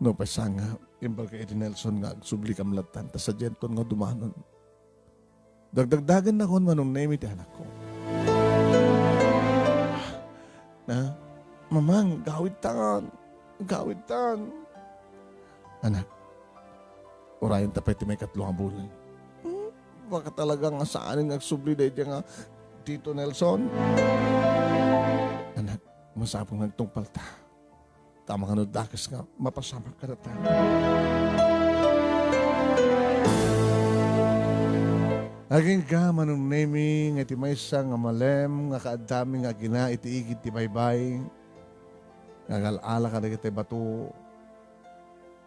Nupay saan nga, imbag ka iti Nelson nga agsublika latta, ta sadianton nga dumanon. Dagdagdagennakon, Manong Nemi, ti anakko. Na, Mamang, gawidtan. Gawidtan. Anak, urayenta pay ti maikatlo nga bulan. Hmm, baka talaga nga saanen nga agsubli daydiay nga Tito Nelson. Anak, masapul nga agtungpalta. Ta amangan no dakes nga mapasamak kadata. Agingga, Manong Nemi, nga iti maysa nga malem nga kaaddami nga agina iti igid ti baybay, nga agal-ala kadagiti bato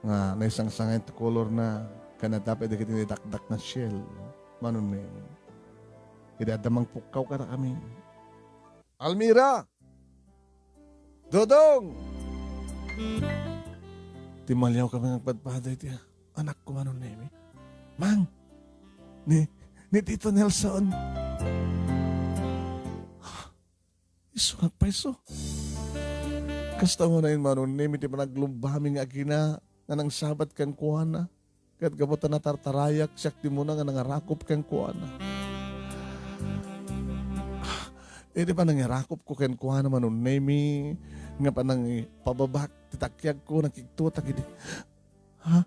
nga naisangsangen ti kolorna, ken adda pay dagiti naidakdak nga shell, Manong Nemi. Idi adda mangpukkaw kadakami, Almira! Dodong! Timmaliawkami nga agpadpada iti anakko, Manong Nemi. Mang! Ni, ni Tito Nelson! Isu nga agpayso. Kasta unayen, Manong Nemi, ti panaglumbami nga agina nga nangsabat kenkuana. Ket gapu ta natartarayak, siak ti umuna nga nangarakop kenkuana. Idi panangirakopko kenkuana, Manong Nemi, nga panangipababak ti takiagko, nakigtotak idi, ha?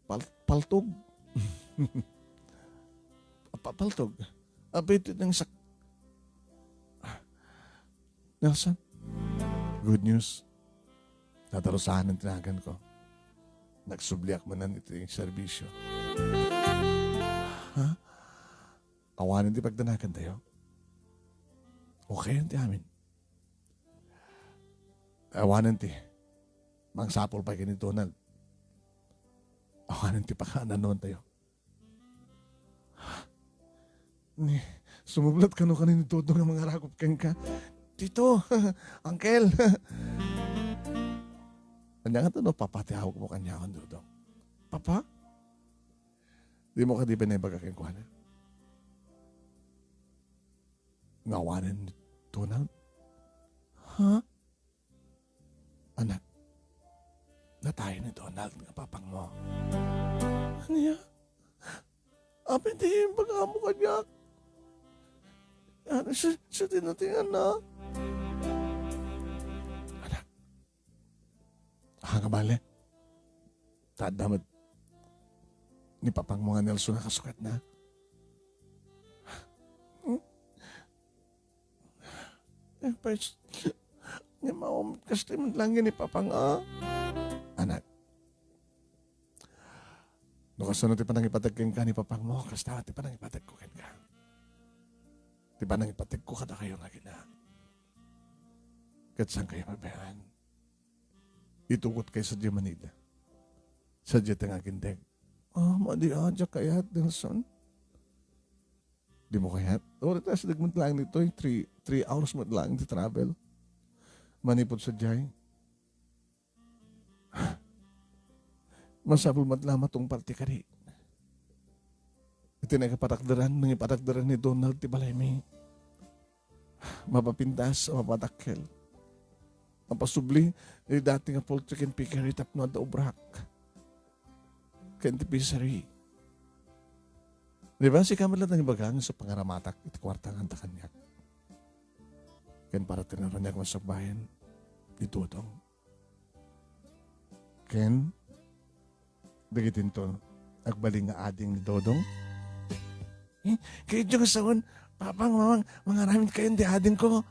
Pal-, paltog. Pa-, paltog. Apay iti nang sak-, Nelson, good news. Natarusahan ti naganko. Nagsubliak manen iti serbisyo. Ha? Awanen ti pagdanagantayo? Okay ti amin. Awanen ti mangsapul pay ken ni Donald. Awanen ti pakaananontayo. Ni, sumublat kano ken ni Dodong nga mangarakop kenka. Tito, Uncle. Ania ngata no Papa ti awagmo kaniak, Dodong? Papa? Dimo kadi pay naibaga kenkuana nga awanen ni Donald? Ha? Anak, natay ni Donald nga papangmo. Ania? Apay ti imbagam kaniak? Ano, si, si Tino ti anak? Anak, ah, nga bale. Ta adda met ni papangmo nga Nelson a kasukatna. Eh, pwes, ni maom, kasta met laeng ni Papa nga. Anak, no kasano ti panangipateg kenka ni Papangmo, kasta ti panangipateg ko kenka. Ti panangipateg ko kadakayo nga agina. Ket saan kayo mabayaan? Itugot kayo sadiay Manila. Sadiay ti nga agindeg. Ah, madi a, diak kayat, Nelson. Dimo kayat? Oras ta, sideg met laeng ditoy, three, three hours met laeng ti travel. Manipud sadiay. Masapul met la matungpal ti kari. Iti naipatakderan, nangipatakderan ni Donald ti balaymi. Mapapintas, mapadakkel. Mapasubli, iti dati nga poultry ken piggery tapno adda obrak. Ken ti fishery. Di ba, sika met latta nga ibaga nga sa pangaramatak iti kuarta nga adda kaniak. Ken para ti naraniag masakbayan, ni Dodong. Ken, dagiti inton agbalin nga ading ni Dodong. Eh, kayo nga sawen, Papang, Mamang, mangaramid kayo ti ading ko.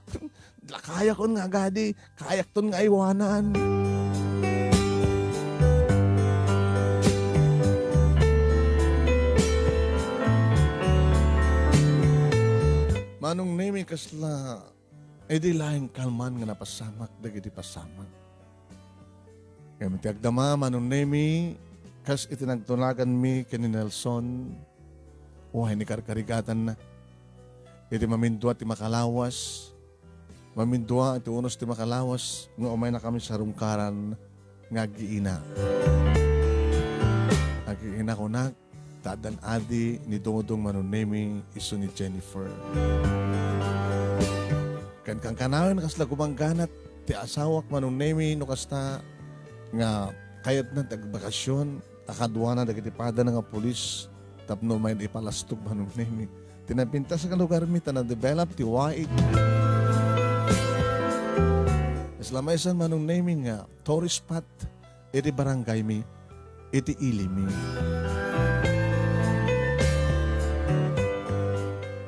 Lakayakon nga agadi, kayakton nga aywanan. Manong Nemi, kasla idi laeng kalman nga napasamak dagiti pasamak. Ngem ti agdama, Manong Nemi, kas iti nagtunaganmi ken ni Nelson, uhay ni karkarigatanna. Iti mamindua ti makalawas, mamindua iti unos ti makalawas nga umaynakami sarungkaran nga aggiina. Aggiina kunak, ta addan adi ni Dodong Manong Nemi isu ni Jennifer. Ken kankanayon kasla gumangganat ti asawak Manong Nemi no kasta nga kayatna ti agbakasyon a kaduana dagiti padana nga pulis tapno umayna ipalastog Manong Nemi. Ti napintas nga lugarmi ta na-develop ti waig. Kasla maysan Manong Nemi nga tourist spot iti barangaymi, iti ilimi.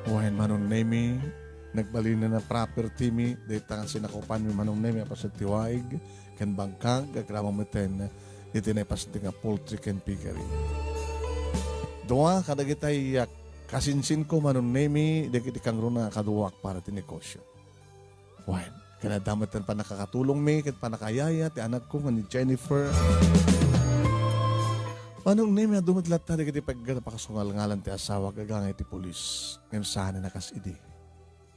Wen Manong Nemi, nagbalinen a property mi, dayta nga sinakupanmi Manong Nemi a paset ti waig, ken bangkag, agraman metten iti naipasentek nga poultry ken piggery. Dua kadagitay, ah, kasinsinko Manong Nemi, dagiti kangruna a kaduak para ti negosyo. Wen, ken adda met ti pannakakatulongmi ket pannakayaya ti anakko nga ni Jennifer. Manong Nemi, adu met latta dagiti pegget a pakasungalngalan ti asawak agangay ti pulis, ngem saan a kas idi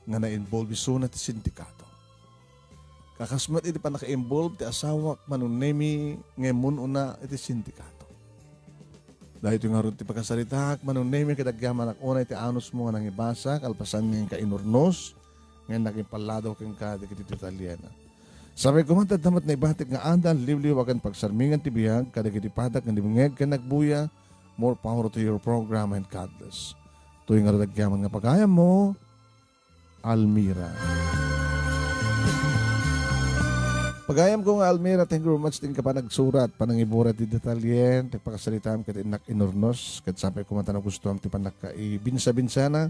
nga na-involve isuna ti sindikato. Kakas met iti pannaka-involve ti asawak Manong Nemi nga immun-una iti sindikato. Daytoy ngarud ti pakasaritaak, Manong Nemi, ket agyamanak unay ti anusmo nga nangibasa, kalpasan nga inka inurnos, nga nagipalladaw kenka dagiti detalyena. Sapay koma ta adda met naibatik nga adal, liwliwagan, pagsarmingan ti biag kadagiti padak nga dimngeg ken nagbuya. More power to your program and God bless. Toy ngarud agyaman nga pagayammo, Almira. Pagayamko nga Almira, thank you very much. Ti inka panagsurat, panangiburat ti detalye, ti pakasaritam ket innak inurnos, ket sapay koma ta nagustuam ti pannakaibinsa-binsana.